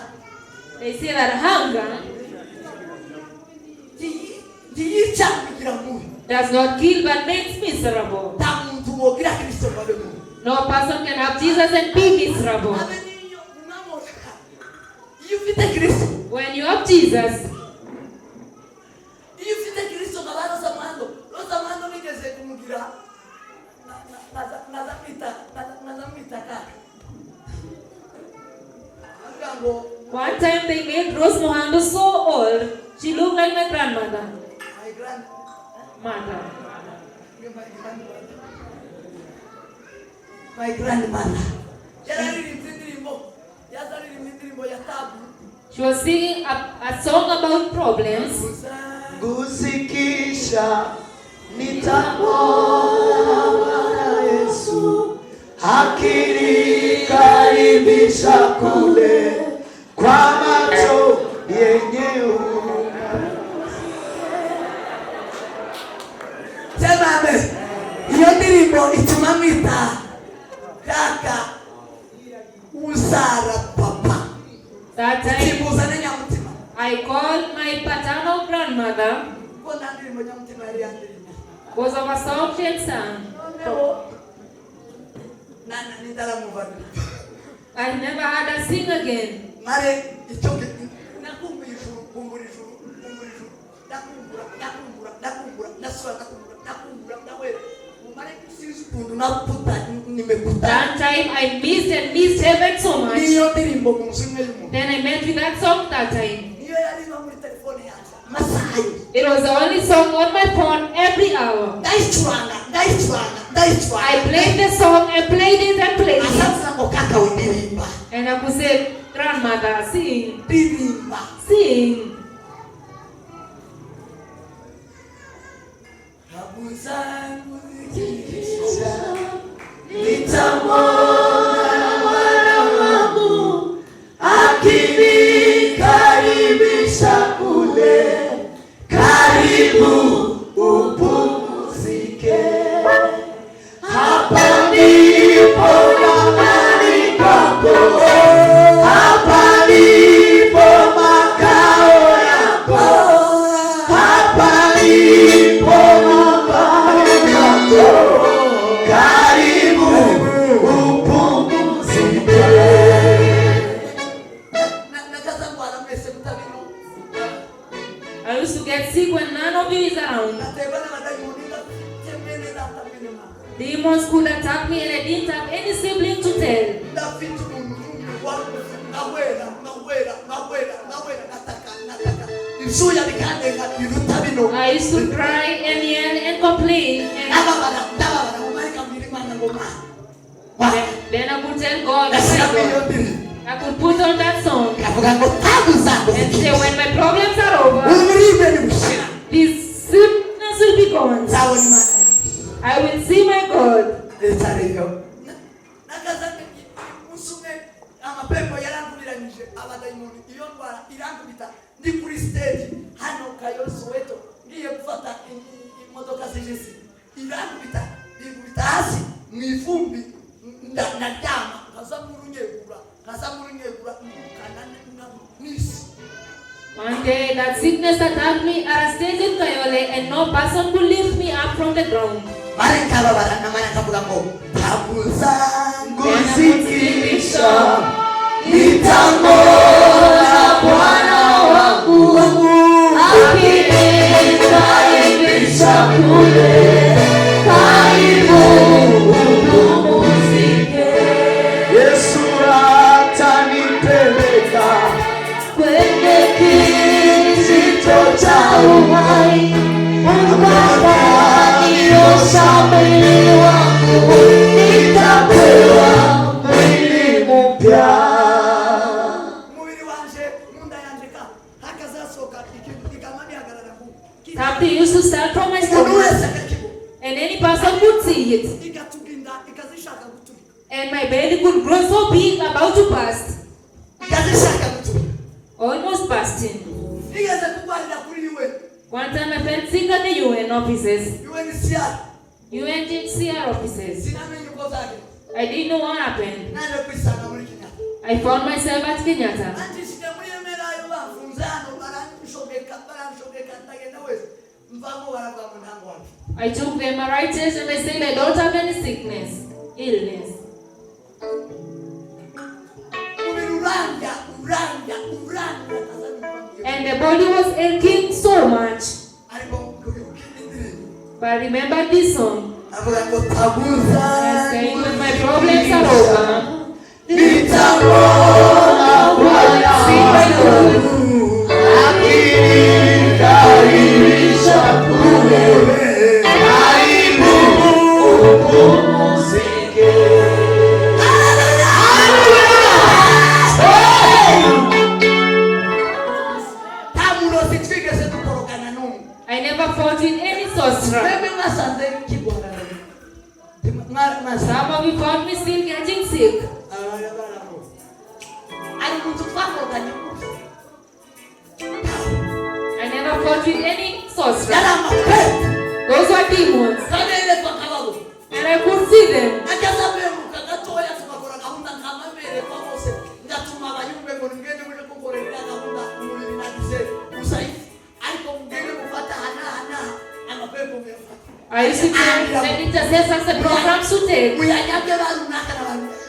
They say that hunger ntiyica kugira mubi. Does not kill but makes miserable. Nta muntu wogira Kristo ngo abe mubi. No person can have Jesus and be miserable. Abe niyo mwamureka. Iyo ufite Kristo, When you have Jesus, iyo ufite Kristo nka ba Rosa Muhando. Rosa Muhando nigeze kumugira nkaza mwita kaka, avuga ngo one time they made Rose Muhando so old, she looked like my grandmother. My grand Mother. My grandmother, my grandmother yararirimbye indirimbo, yazaririmba indirimbo ya tabu. She was singing a song about problems. Gusikisha nitamwona Bwana Yesu akinikaribisha kule kwa macho yenye huruma. Sema amen. Iyo ndirimbo ituma mwita kaka uzara papa. That time Timuzane nyamutima. I called my paternal grandmother Kuko nta ndirimbo nyamutima yari yandirimbo. Because of a song she had sung. Noneho nindaramuvanira. I never had her sing again. Mare icyo nakumbuye ijuru, kumbura ijuru, kumbura ijuru, ndakumbura, ndakumbura, ndakumbura, ndasubira ndakumbura, ndakumbura, ndahwera mare sinzi ukuntu naputa nimekuta. That time I missed and missed heaven so much. Niyo ndirimbo mu nzu imwe y'umuntu. Then I met with that song that time. Niyo yari iba muri telefone yanjye amasaha yose. It was the only song on my phone every hour. Ndayicuranga, ndayicuranga, ndayicuranga. I played the song and played it and played it. Asavuga ngo kaka we ndirimba. And I could say, "Grandmother, sing, Ndirimba. Sing." Tabu zangu zikiisha Nitamwona Bwana wangu akinikaribisha kule, karibu upumzike. Hapa ndipo nyumbani kwako, hapa ndipo makao yako, hapa ndipo nyumbani kwako. Demons could attack me and I didn't have any sibling to tell. Ndafite umuntu n'umwe waruze nkahwera nkahwera nkahwera nkahwera ngataka ngataka ibyuya bikandenga biruta bino. I used to cry and yell and complain. And Ndababara ndababara mu marika mbwira Imana ngo ma ma then I could tell God, "Oh my ndashyiramo iyo God." ndirimbo. I could put on that song Nkavuga ngo tabu zanjye and say, when my problems are over, uburibwe nibushira this sickness will be gone. Nzabona Imana yanjye. I will see my God. Leta rero nakaza umunsi umwe amapepo yaranguriranyije abadayimoni iyo ndwara irankubita ndi kuri stage hano Kayo Soweto ngiye gufata imodoka z'ijisi irankubita inkubita hasi mu ivumbi ndaryama nkaza nk'urunyegura nkaza nk'urunyegura ngurukana n'isi. One day that sickness attacked me at a stage in Kayole and no person could lift me up from the ground. Mare nkababara namara nkavuga ngo tabuza Nguzikisha, nitamwona Bwana wangu akinikaribisha kule, karibu upumzike. Yesu atanipeleka kwenye kijito cha uhai, ukataniosha mwili wangu, nitapewa mwili mpya. Umubiri wanje mu nda yanje ka hakazasohoka ikintu kikama gihagarara ku Something used to start from my umuntu stomach wese akakibona and any person could see it. Igatuga inda ikazishaka guturika. And my belly could grow so big, about to burst, Ikazishaka guturika. Almost bursting. Nigeze kurwarira kuri UN. One time I felt sick at the UN offices, UNHCR. UNHCR offices. Sinamenye uko byagenze. I didn't know what happened. Naje kwisanga muri Kenyatta. I found myself at Kenyatta. Anjishije muri emerayo bafunze hano baranshogeka baranshogeka ndagenda wese mvamo baravuga ngo ntango wapfa. I took the MRI test and they said I don't have any sickness, illness. Umubiri urandya urandya urandya And the body was aching so much. Ariko uribuka indirimbo. But I remember this song. Avuga ngo tabuza I saying when my problems are over, Nitamwona Bwana see my God. akinikaribisha kule, karibu upumzike. Nta murozi twigeze dukorogana n'umwe. I never fought with any sorcerer. Mwebwe mwasanze kigorana mwasanze Some of you found me still getting sick. Ari umuntu twakoroganye gutya. I never fought with any sorcerer. Yari amapepo. Those were demons. Kaberekwa akababona. And I could see them. Ageze aberuka gatoya tugakora gahunda nkamaberekwa bose ngatuma abayumve ngo nimugende muje kunkorera gahunda umubiri nagize usaifu ariko mugende mufata aha n'aha n'aha amapepo muyafata. I used to tell the intercessors the programs to take. Muyanyage ba runaka na ba runaka.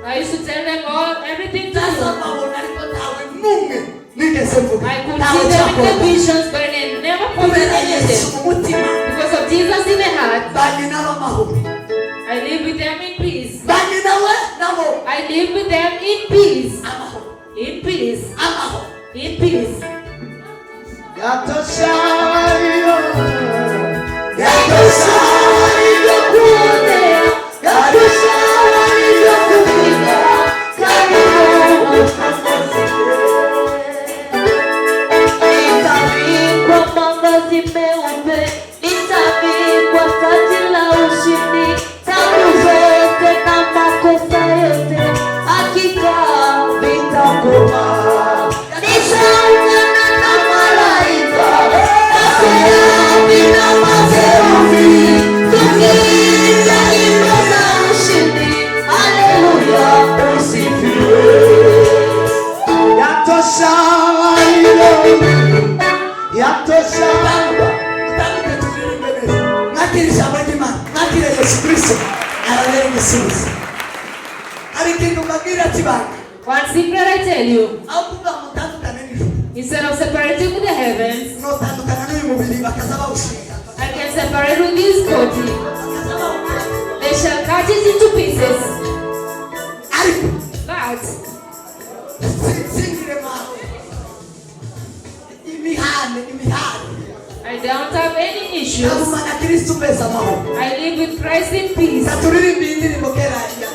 I used to tell them all everything to do. Ndazababona ariko ntawe n'umwe nigeze mvuga. I could Ntawe see them in the twakorana. visions, but I never fought with Kubera any of Yesu them. mu mutima. Because of Jesus in the heart, Banye n'abamahoro. I live with them in peace. Banye nawe nabo. I live with them in peace. Amahoro. In peace. Amahoro. In peace. Yatosha hiyo, yatosha hiyo kuonea, yatosha hiyo kufika, karibu upumzike. Nitavikwa mavazi meupe, nitavikwa taji la ushindi, tabu zote na makosa yote, hakika vitakoma. Nitaungana na malaika, na serafi na makerubi, tukiimba nyimbo za ushindi. Haleluya, usifiwe. Yatosha hiyo, yatosha. Utanguke turirimbe neza mwakire ijambo ry'Imana mwakire Yesu Kristo arabera igisubizo hari ikintu mbabwira kibanga. One secret I tell you. Aho kuvuga ngo utandukane n'ijuru Instead of separating with the heavens, notandukana n'uyu mubiri bakaza bawushinga. I can separate with this body. They shall cut it into pieces. Ariko But singire mawe imihane imihane. I don't have any issues. Nagumana Kristo mbese amahoro. I live with Christ in peace. Turirimba iyi ndirimbo kera ya